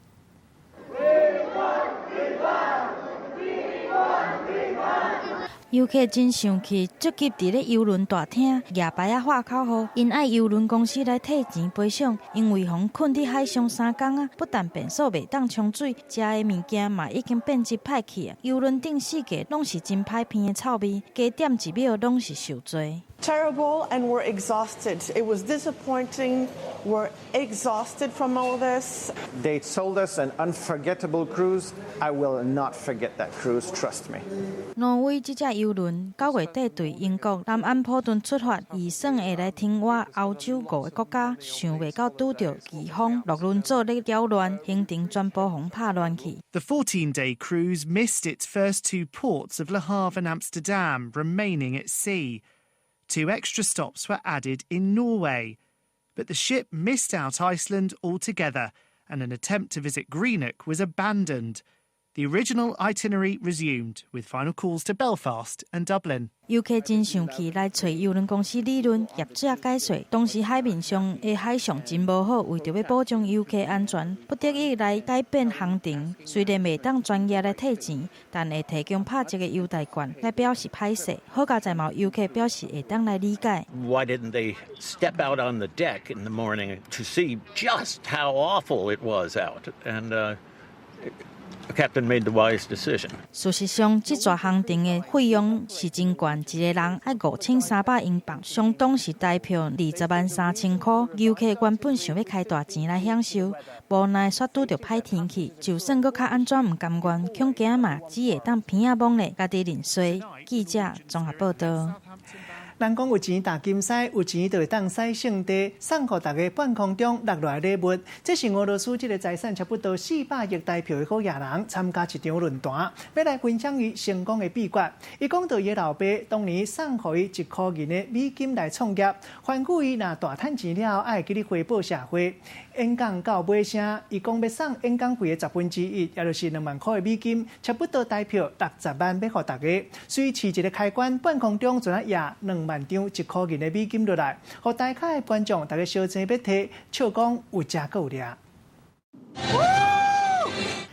遊客真生氣，聚集佇咧郵輪大廳，舉牌仔喊口號，𪜶愛郵輪公司來退錢賠償，因為予困佇海上3工啊，不但便所袂當沖水，食的物件嘛已經變質歹去啊。郵輪頂四界攏是真歹鼻的臭味，加點一秒攏是受罪。
Terrible, and we're exhausted. It was disappointing. We're exhausted from all this.
They sold us an unforgettable cruise. I will not forget that cruise. Trust me.
挪威這隻郵輪9月底對英國南安普頓出發，預算會來停倚歐洲5個國家，想袂到拄著颶風洛倫佐咧攪亂，行程全部予拍亂去。
The 14-day cruise missed its first two ports of Le Havre and Amsterdam, remaining at sea. Two extra stops were added in Norway, but the ship missed out Iceland altogether, and an attempt to visit Greenock was abandoned. The original itinerary resumed, with final calls to Belfast and Dublin.
遊客真生氣，來揣郵輪公司理論，業者解釋，當時海面上的海象真無好，為著欲保障遊客安全，不得已來改變航程。雖然袂當全額來退錢，但會提供拍折的優待券來表示歹勢。好佳哉嘛有遊客表示會當來理解。
Why didn't they step out on the deck in the morning to see just how awful it was out? And the captain made the wise decision.
事實上，這逝航程的費用是真懸，一個人愛5300英鎊，相當是台票20萬3千箍。遊客原本想欲開大錢來享受，無奈煞拄著歹天氣，就算閣較按怎毋甘願，恐驚嘛只會當鼻仔摸咧，家己認衰。記者綜合報導。
人講有錢踏金獅，有錢就會當使聖地，送予大家半空中落來禮物。這是俄羅斯這个財產差不多400億台票的好野人參加一場論壇，欲來分享伊成功的秘訣。伊講到伊的老爸當年送予伊1箍銀的美金來創業，吩咐伊若大趁錢了後，愛會記得回報社會。演講到尾聲，伊講欲送演講費的1/10，也就是2萬箍的美金，差不多台票60萬，欲予大家。隨持一个開關，半空中就來壓2萬張1箍銀的美金落來，予台下的觀眾逐家相爭欲提，笑講有食閣有掠。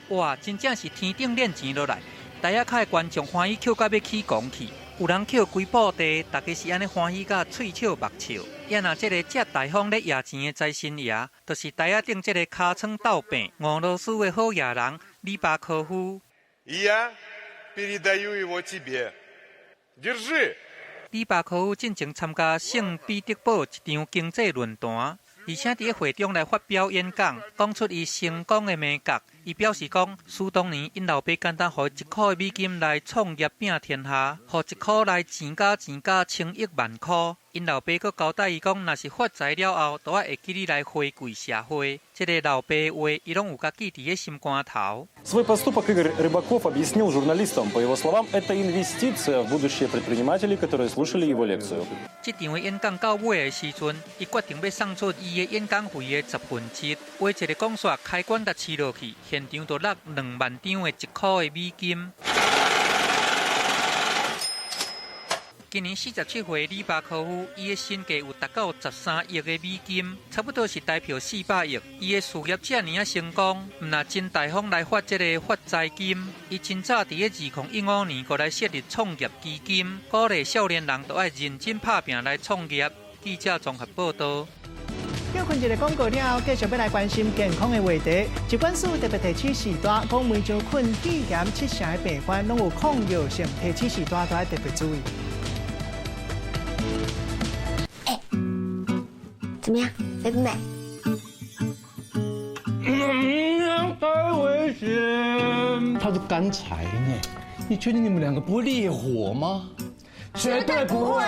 哇！真正是天頂練錢落來，台仔跤的觀眾歡喜抾甲欲起狂去，有人抾規布袋，大家是按呢歡喜甲喙笑目笑。也若這个藉大風咧壓錢的財神爺，就是台仔頂這个尻川鬥病俄羅斯的好野人里巴科夫。
Я передаю его тебе. Держи.
里巴科夫進前參加聖彼得堡一場經濟論壇，而且佇咧會中來發表演講，講出伊成功的秘訣。伊表示講，想當年𪜶老爸簡單予伊1塊美金來創業拼天下，予1塊來錢加錢加千億萬箍。𪜶老爸閣交代伊講，若是發財了後，都愛會記你來回饋社會。這个老爸話，伊攏有共記佇咧心肝頭。
Свой поступок Игорь Рыбаков объяснил журналистам. По его словам, это инвестиция в будущее предпринимателей, которые слушали его лекцию.
這場的演講到尾的時陣，伊決定欲送出伊的演講費的1/10。話一个講煞，開關共試落去，現場就落2萬張的1塊的美金。今年47歲里巴科夫，伊的身價有達到13億的美金，差不多是台票400億。伊的事業遮爾仔成功，毋但真大方來發這个發財金。伊真早佇咧2015年，閣來設立創業基金，鼓勵少年人都愛認真拍拚來創業。記者綜合報導。
歇睏一个廣告了後，繼續欲來關心健康的話題。疾管署特別提醒序大，講非洲菌肺炎7成的病患攏有抗藥性，提醒序大都愛特別注意。
欸，怎麼樣，美不美？
嗯，太危險！它是乾柴呢，你確定你們兩個不會烈火嗎？
絕對不會。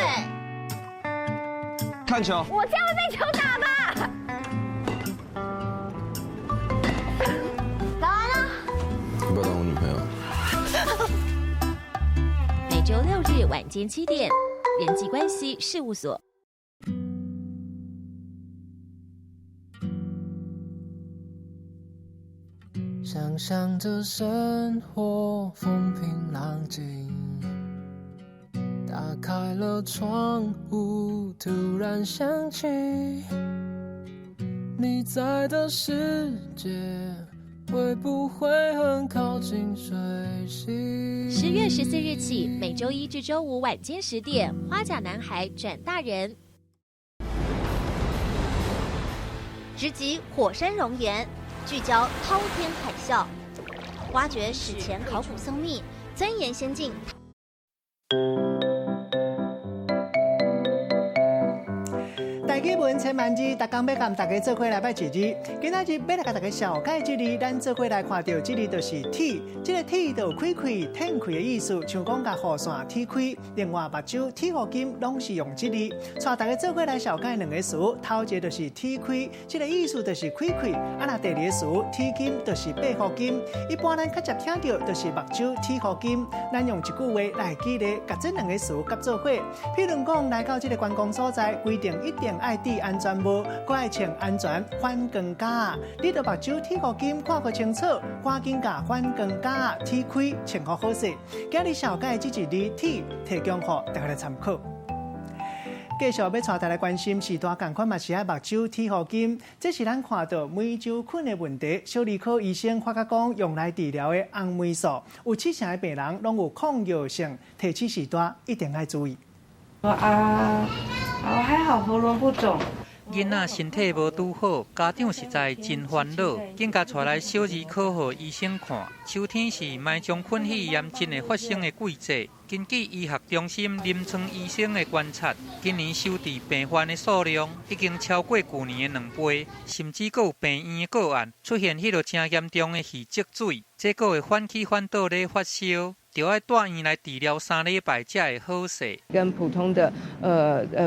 看球。
我這樣會被球打吧？早安啊！
你不要當我女朋友。
每週六日晚間7點，人際關係事務所。
想象着生活風平浪靜，打開了窗戶，突然想起你在的世界，會不會很靠近水星？10
月14日起，每週一至週五晚間10點，《花甲男孩轉大人》，
直擊火山熔岩。聚焦滔天海嘯，挖掘史前考古僧秘，鑽研先進。
台語文千萬字，逐工欲共大家做伙來拜一字。今仔日欲來共大家紹介這字，咱做伙來看著這字就是鐵。這个鐵就有開開、展開的意思，像講共雨傘鐵開，另外目睭鐵護金攏是用這字。帶大家做伙來紹介兩个詞，頭一个就是鐵開，這个意思就是開開。啊，若第二個詞鐵金就是八護金。一般咱較常聽著就是目睭鐵護金。咱用一句話來記咧，共這兩个詞合做伙。譬如講，來到這个觀光所在，規定一定愛戴安全帽，閣愛穿安全反光夾。你著目睭鐵護金看閣清楚，趕緊共反光夾鐵開，穿好好勢。今日紹介這一字鐵，提供予大家來參考。繼續欲帶大家關心序大仝款嘛是愛目睭鐵護金，這是咱看著梅酒菌的問題。小兒科醫生發覺講，用來治療的紅霉素，有7成的病人攏有抗藥性，提醒序大一定愛注意。
啊，還好喉嚨不腫。
囡仔身體無拄好，家長實在真煩惱，緊共帶來小兒科予醫生看。秋天是霾漿菌肺炎真會發生的季節。根據醫學中心臨床醫生的觀察，今年收治病患的數量已經超過舊年的2倍，甚至閣有病院的個案出現彼落誠嚴重的肺積水，這閣會反起反倒咧發燒。就愛住院來治療3禮拜才會好勢。
跟普通的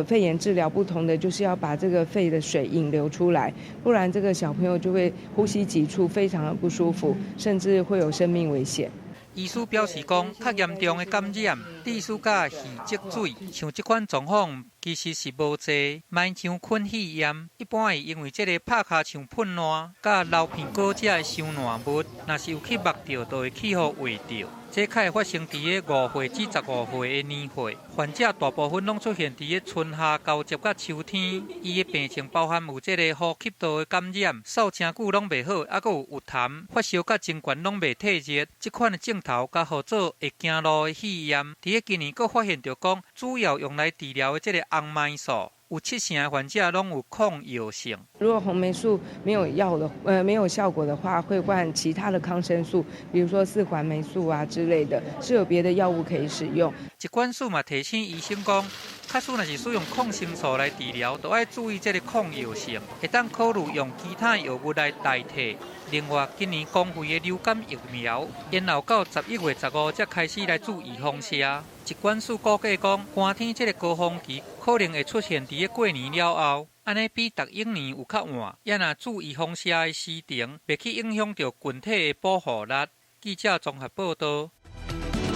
肺炎治療不同的，就是要把這個肺的水引流出來，不然這個小朋友就會呼吸急促，非常的不舒服，甚至會有生命危險。
醫師表示講，較嚴重的感染，致使甲肺積水，像這款狀況其實是無濟。霾漿菌肺炎一般會因為這个拍跤手噴爛，佮流鼻果汁的傷爛物，若是有去目著，就會去予畫著。這較會發生佇个5歲至15歲的年歲，患者大部分攏出現佇个春夏交接佮秋天。伊的病情包含有這个呼吸道的感染，嗽誠久攏袂好，猶閣有痰、發燒佮精神攏袂退熱。這款的症頭佮號做會行路的肺炎。佇个今年閣發現著講，主要用來治療的這个紅霉素。有70%的患者攏有抗藥性。
如果紅黴素沒有藥的，沒有效果的話，會換其他的抗生素，比如說四環黴素啊之類的，是有別的藥物可以使用。
疾管署嘛提醒醫生講，假使若是使用抗生素來治療，就愛注意這个抗藥性，會當考慮用其他藥物來代替。另外，今年公費的流感疫苗延後到11月15才開始來注預防射。疾管署估計講，寒天這个高峰期可能會出現佇咧過年了後，按呢比逐一年有較晚。也若注預防射的時程，袂去影響著群體的保護力。記者綜合報道。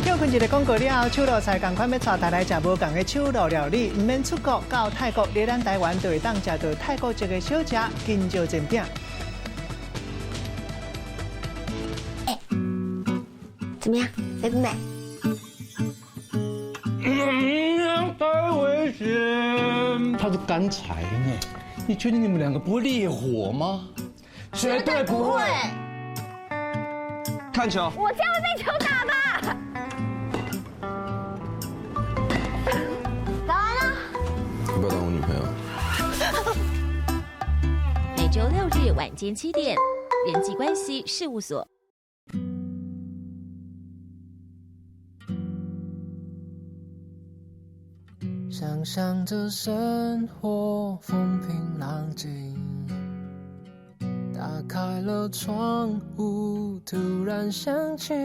歇睏一个廣告了後，手路菜仝款欲帶大家來食無仝的手路料理，毋免出國到泰國，佇咱台灣就會當食著泰國籍的小食金椒煎餅。
欸，怎麼樣，美不美？
嗯，太危險！它是乾柴呢，你確定你們兩個不會烈火嗎？
絕對不會。
看球。
我這樣會被球打吧？早安啊！
要不要當我女朋友？
每週六日晚間7點，人際關係事務所。
想象著生活風平浪靜，打開了窗戶，突然想起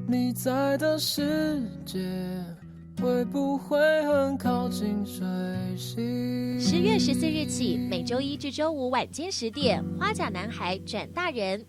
你在的世界，會不會很靠近水星？10
月14日起，每週一至週五晚間10點，《花甲男孩轉大人》。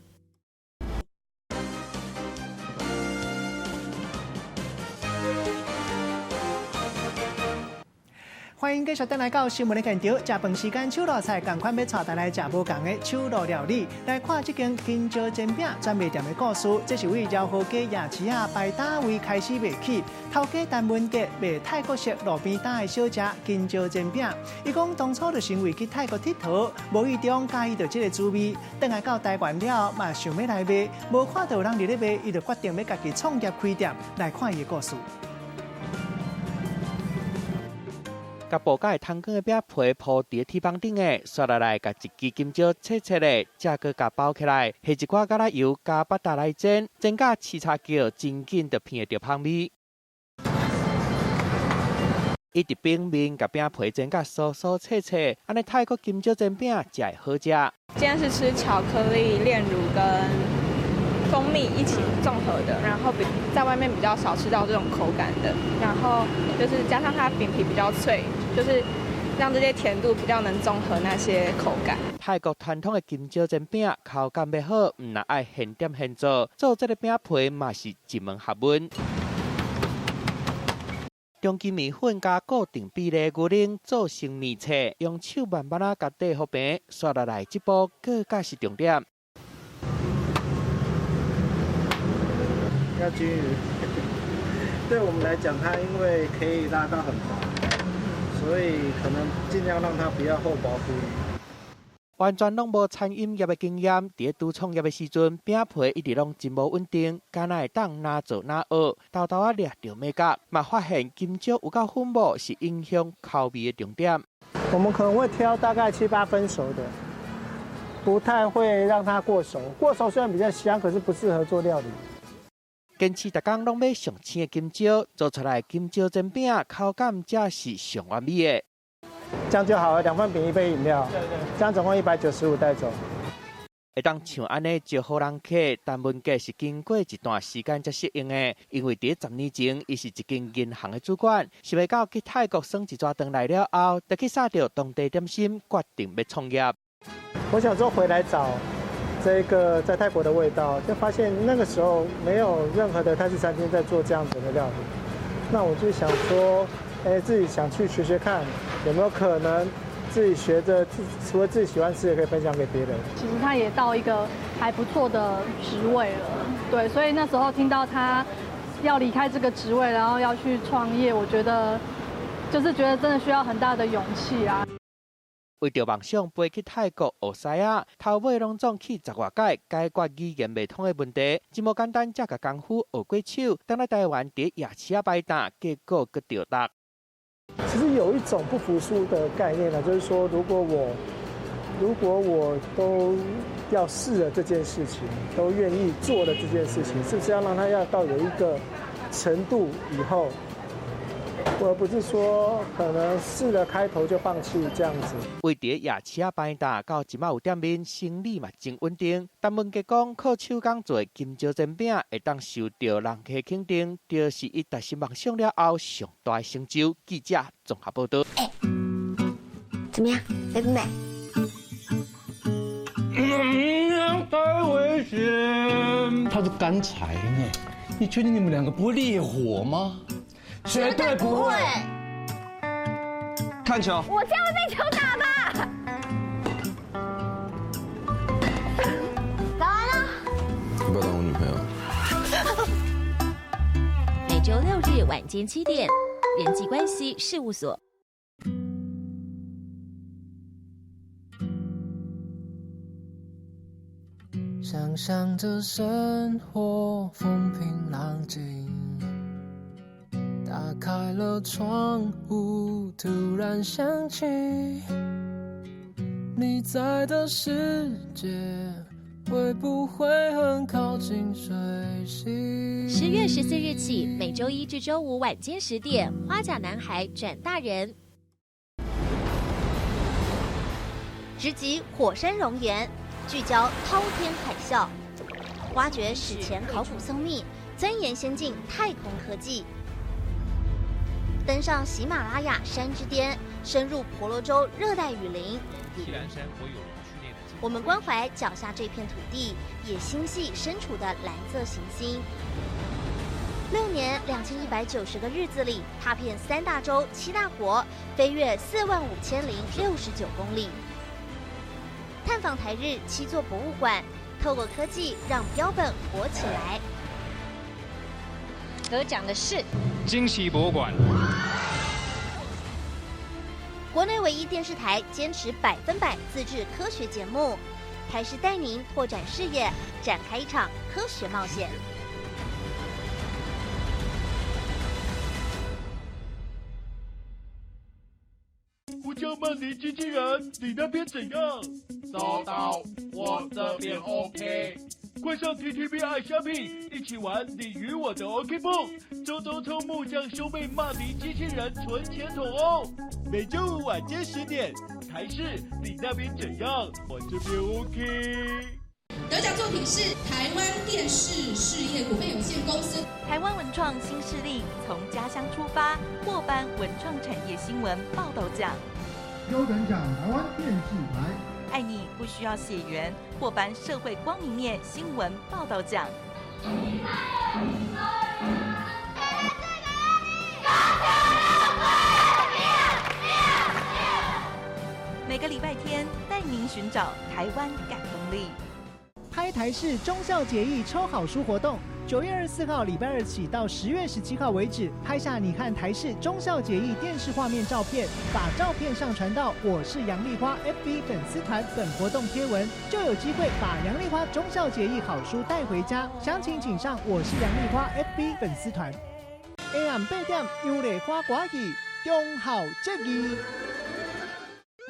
歡迎繼續轉來到新聞的現場，食飯時間，手路菜仝款欲帶大家來食無仝的手路料理。來看這間金椒煎餅專賣店的故事。這是位饒河街夜市仔擺攤位開始賣起，頭家陳文傑賣泰國式路邊攤的小食金椒煎餅。伊講當初就是因為去泰國𨑨迌，無意中佮意著這个滋味，轉來到台灣了，嘛想欲來賣，無看著有人佇咧賣，伊就決定欲家己創業開店。來看伊的故事。
共薄甲會通光的餅皮鋪佇鐵板頂的，煞落來共一支金椒切切的，才閣共包起來，下一寡橄欖油加巴達來煎，煎甲刺叉叫，真緊就聞會著香味。一直餅面共餅皮煎甲酥酥脆脆，按呢泰國金椒煎餅才會好食。
今天是吃巧克力煉乳跟蜂蜜一起綜合的，然後比在外面比較少吃到這種口感的，然後就是加上它餅皮比較脆，就是讓這些甜度比較能綜合那些口感。
泰國傳統的金椒煎餅口感欲好，毋但愛現點現做，做這个餅皮嘛是一門學問。中筋麵粉加固定比例牛奶做成麵冊，用手慢慢仔共底予平，煞落來這步閣較是重點。
要均勻，對我們來講，它因為可以拉到很薄，所以可能盡量讓它不要厚薄不一。
完全攏無餐飲業的經驗，佇咧拄創業的時陣，餅皮一直攏真無穩定，敢若會當哪做哪學，沓沓仔掠著眉角，嘛發現金椒有夠粉無是影響口味的重點。
我們可能會挑大概7、8分熟的，不太會讓它過熟。過熟雖然比較香，可是不適合做料理。
堅持逐工攏買上鮮的金椒，做出來金椒煎餅口感才是上完美的。
這樣就好了，2份餅一杯飲料，這樣總共195帶走。
會當像按呢招呼人客，陳文傑是經過一段時間才適應的，因為佇10年前，伊是一間銀行的主管，想袂到去泰國耍一逝轉來了後，就去捎著當地點心，決定欲創業。
我想說回來找這個在泰國的味道，就發現那個時候沒有任何的泰式餐廳在做這樣子的料理。那我就想說，自己想去學學看，有沒有可能自己學著，除了自己喜歡吃，也可以分享給別人。
其實他也到一個還不錯的職位了，對，所以那時候聽到他要離開這個職位，然後要去創業，我覺得就是覺得真的需要很大的勇氣啊。
為著夢想飛去泰國學師仔，頭尾攏總去10外擺，解決語言袂通的問題，真無簡單，才共功夫學過手。轉來台灣佇夜市仔擺檔，結果閣著踏。
其實有一種不服輸的概念呢，就是說，如果我都要試了這件事情，都願意做了這件事情，是不是要讓他要到有一個程度以後，而不是說可能試了開頭就放棄這樣子。
為佇夜市仔擺檔到這馬有店面，生意嘛真穩定。陳文傑講，靠手工做金蕉煎餅，會當受著人客肯定，就是伊達成夢想了後上大的成就。記者綜合報導。
欸，怎麼樣，美不美？
嗯，太危險。他是乾柴呢，你確定你們兩個不會烈火嗎？
絕對不會。
看球。
我這樣會被球打吧？早安啊！
要不要當我女朋友？
每週六日晚間7點，人際關係事務所。
想象著生活風平浪靜，打開了窗戶，突然想起你在的世界，會不會很靠近水星？10
月14日起，每週一至週五晚間10點，《花甲男孩轉大人》。
直擊火山熔岩。聚焦滔天海嘯，挖掘史前考古僧秘，鑽研先進太空科技，登上喜馬拉雅山之巔，深入婆羅洲熱帶雨林。我們關懷腳下這片土地，也心繫身處的藍色行星。6年2190個日子裡，踏遍3大洲7大國，飛越45069公里。探訪台日7座博物館，透過科技讓標本活起來。
得獎的是
驚喜博物館。
國內唯一電視台堅持100%自製科學節目，台視帶您拓展視野，展開一場科學冒險。
我叫曼妮機器人，你那邊怎樣？
收到，我這邊 OK。
快上 TTV 愛蝦皮，一起玩你與我的 OK 繃，周周抽木匠兄妹曼妮機器人存錢筒哦。每週五晚間10點，台視，你那邊怎樣？我這邊 OK。
得獎作品是台灣電視事業股份有限公司。
台灣文創新勢力從家鄉出發，獲頒文創產業新聞報道獎。
優等獎台灣電視台。
愛你不需要血緣，獲頒社會光明面新聞報道獎。每個禮拜天帶您尋找台灣感動力。
拍台視忠孝節義抽好書活動，9月24號禮拜二起到10月17號為止，拍下你和台視忠孝節義電視畫面照片，把照片上傳到我是楊麗花 FB 粉絲團本活動貼文，就有機會把楊麗花忠孝節義好書帶回家。詳情請上我是楊麗花 FB 粉絲團。AM 8點，楊麗花歌戲忠孝節義。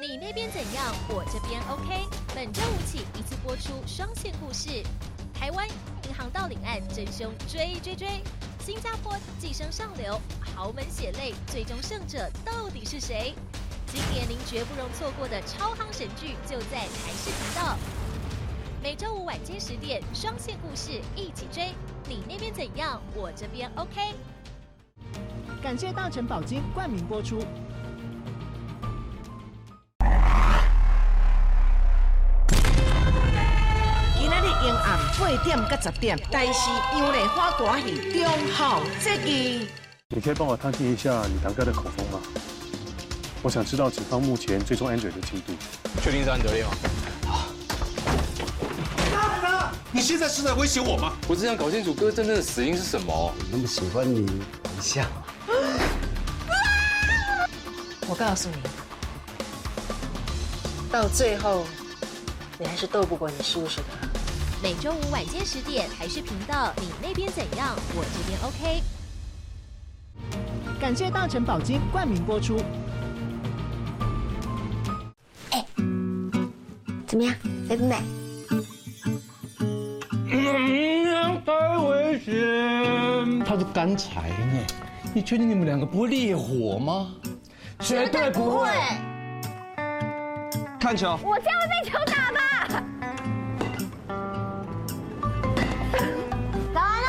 你那邊怎樣？我這邊 OK。本週五起一次播出雙線故事：台灣銀行盜領案真兇追追追，新加坡寄生上流，豪門血淚，最終勝者到底是誰？今年您絕不容錯過的超夯神劇就在台視頻道。每週五晚間10點，雙線故事一起追。你那邊怎樣？我這邊 OK。
感謝大成寶金冠名播出。
8點到10點，台視楊麗花歌戲忠孝節義。
你可以幫我探聽一下你堂哥的口風嗎？我想知道警方目前追蹤安德烈的進度。
確定是安德烈嗎？
好。你現在是在威脅我嗎？
我只想搞清楚哥真正的死因是什麼。
我那麼喜歡你，一下。
我告訴你，到最後，你還是鬥不過你叔叔的。
每週五晚間10點，台視頻道，你那邊怎樣？我這邊 OK。
感谢大成宝金冠名播出。
哎，怎么样，美不美？
嗯，太危险！它是干柴呢，你确定你们两个不会烈火吗？
绝对不会。
看球，
我这样会被球打吧？早安啊！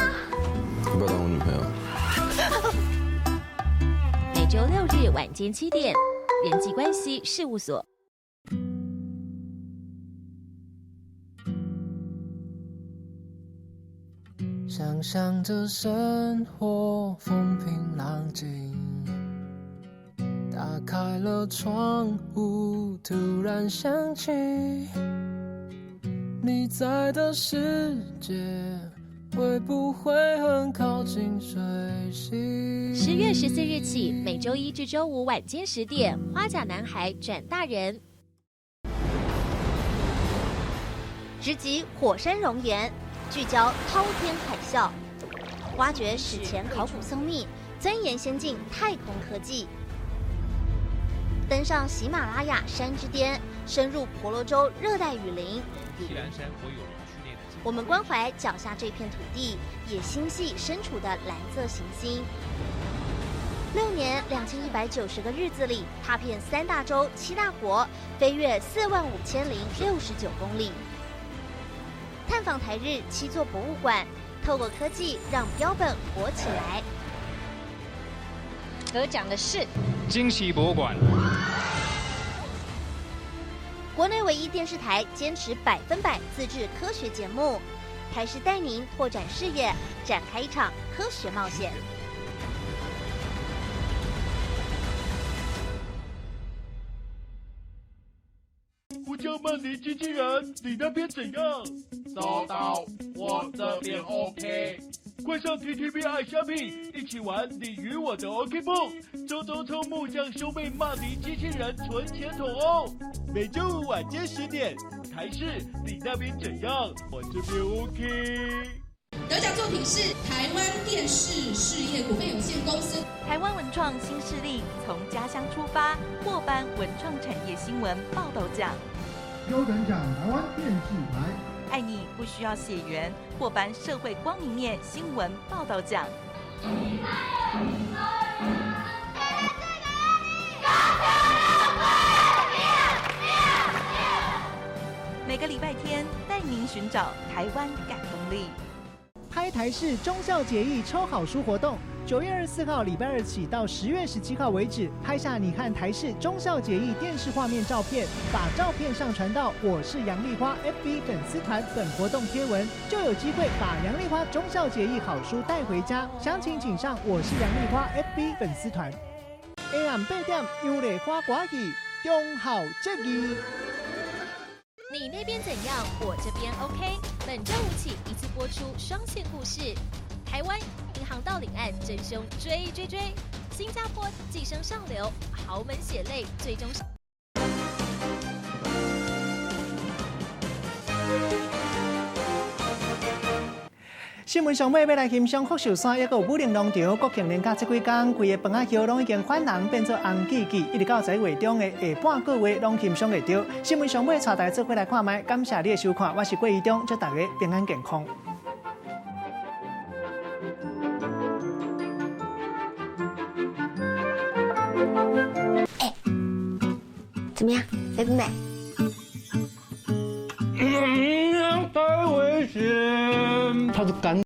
要不要当我女朋友？
每周六日晚间7点，人际关系事务所。
想象着生活风平浪静，打开了窗户，突然想起你在的世界，会不会很靠近水星？10
月14日起，每周一至周五晚间10点，《花甲男孩转大人》。
直击火山熔岩，聚焦滔天海啸，挖掘史前考古僧秘，钻研先进太空科技，登上喜马拉雅山之巅，深入婆罗洲热带雨林。我们关怀脚下这片土地，也心系身处的蓝色行星。6年2190个日子里，踏遍三大洲七大国，飞越45,069公里。探访台日七座博物馆，透过科技让标本活起来。
得奖的是
惊喜博物馆。
国内唯一电视台坚持100%自制科学节目，台视带您拓展视野，展开一场科学冒险。
呼叫曼尼机器人，你那边怎样？
收到，我这边 OK。
快上 TTV 爱虾米，一起玩你与我的 OK 绷，周周抽木匠兄妹骂敌机器人存钱筒哦。每周五晚间10点，台视，你那边怎样？我这边 OK。
得奖作品是台湾电视事业股份有限公司。
台湾文创新势力从家乡出发，获颁文创产业新闻报道奖。
优等奖台湾电视台。
爱你不需要血缘，获颁社会光明面新闻报道奖。每个礼拜天带您寻找台湾感动力。
拍台视忠孝节义抽好书活动，9月24号礼拜二起到10月17号为止，拍下你和台视忠孝节义电视画面照片，把照片上传到我是杨丽花 FB 粉丝团本活动贴文，就有机会把杨丽花忠孝节义好书带回家。详情请上我是杨丽花 FB 粉丝团。AM 8点，杨丽花歌戏忠孝节义。
你那边怎样？我这边 OK。本周五起一次播出双线故事：台湾银行盗领案真凶追追追，新加坡寄生上流，豪门血泪最终。
新闻上尾欲来欣赏福寿山，抑阁有武陵农场国庆连假这几工，规个枋仔叶拢已经反红变做红记记，一直到11月中的下半个月拢欣赏会著。新闻上尾带大家做伙来看觅，感谢你的收看，我是郭怡中，祝大家平安健康。
哎，怎么样，美不美？
嗯，太危险！它是干。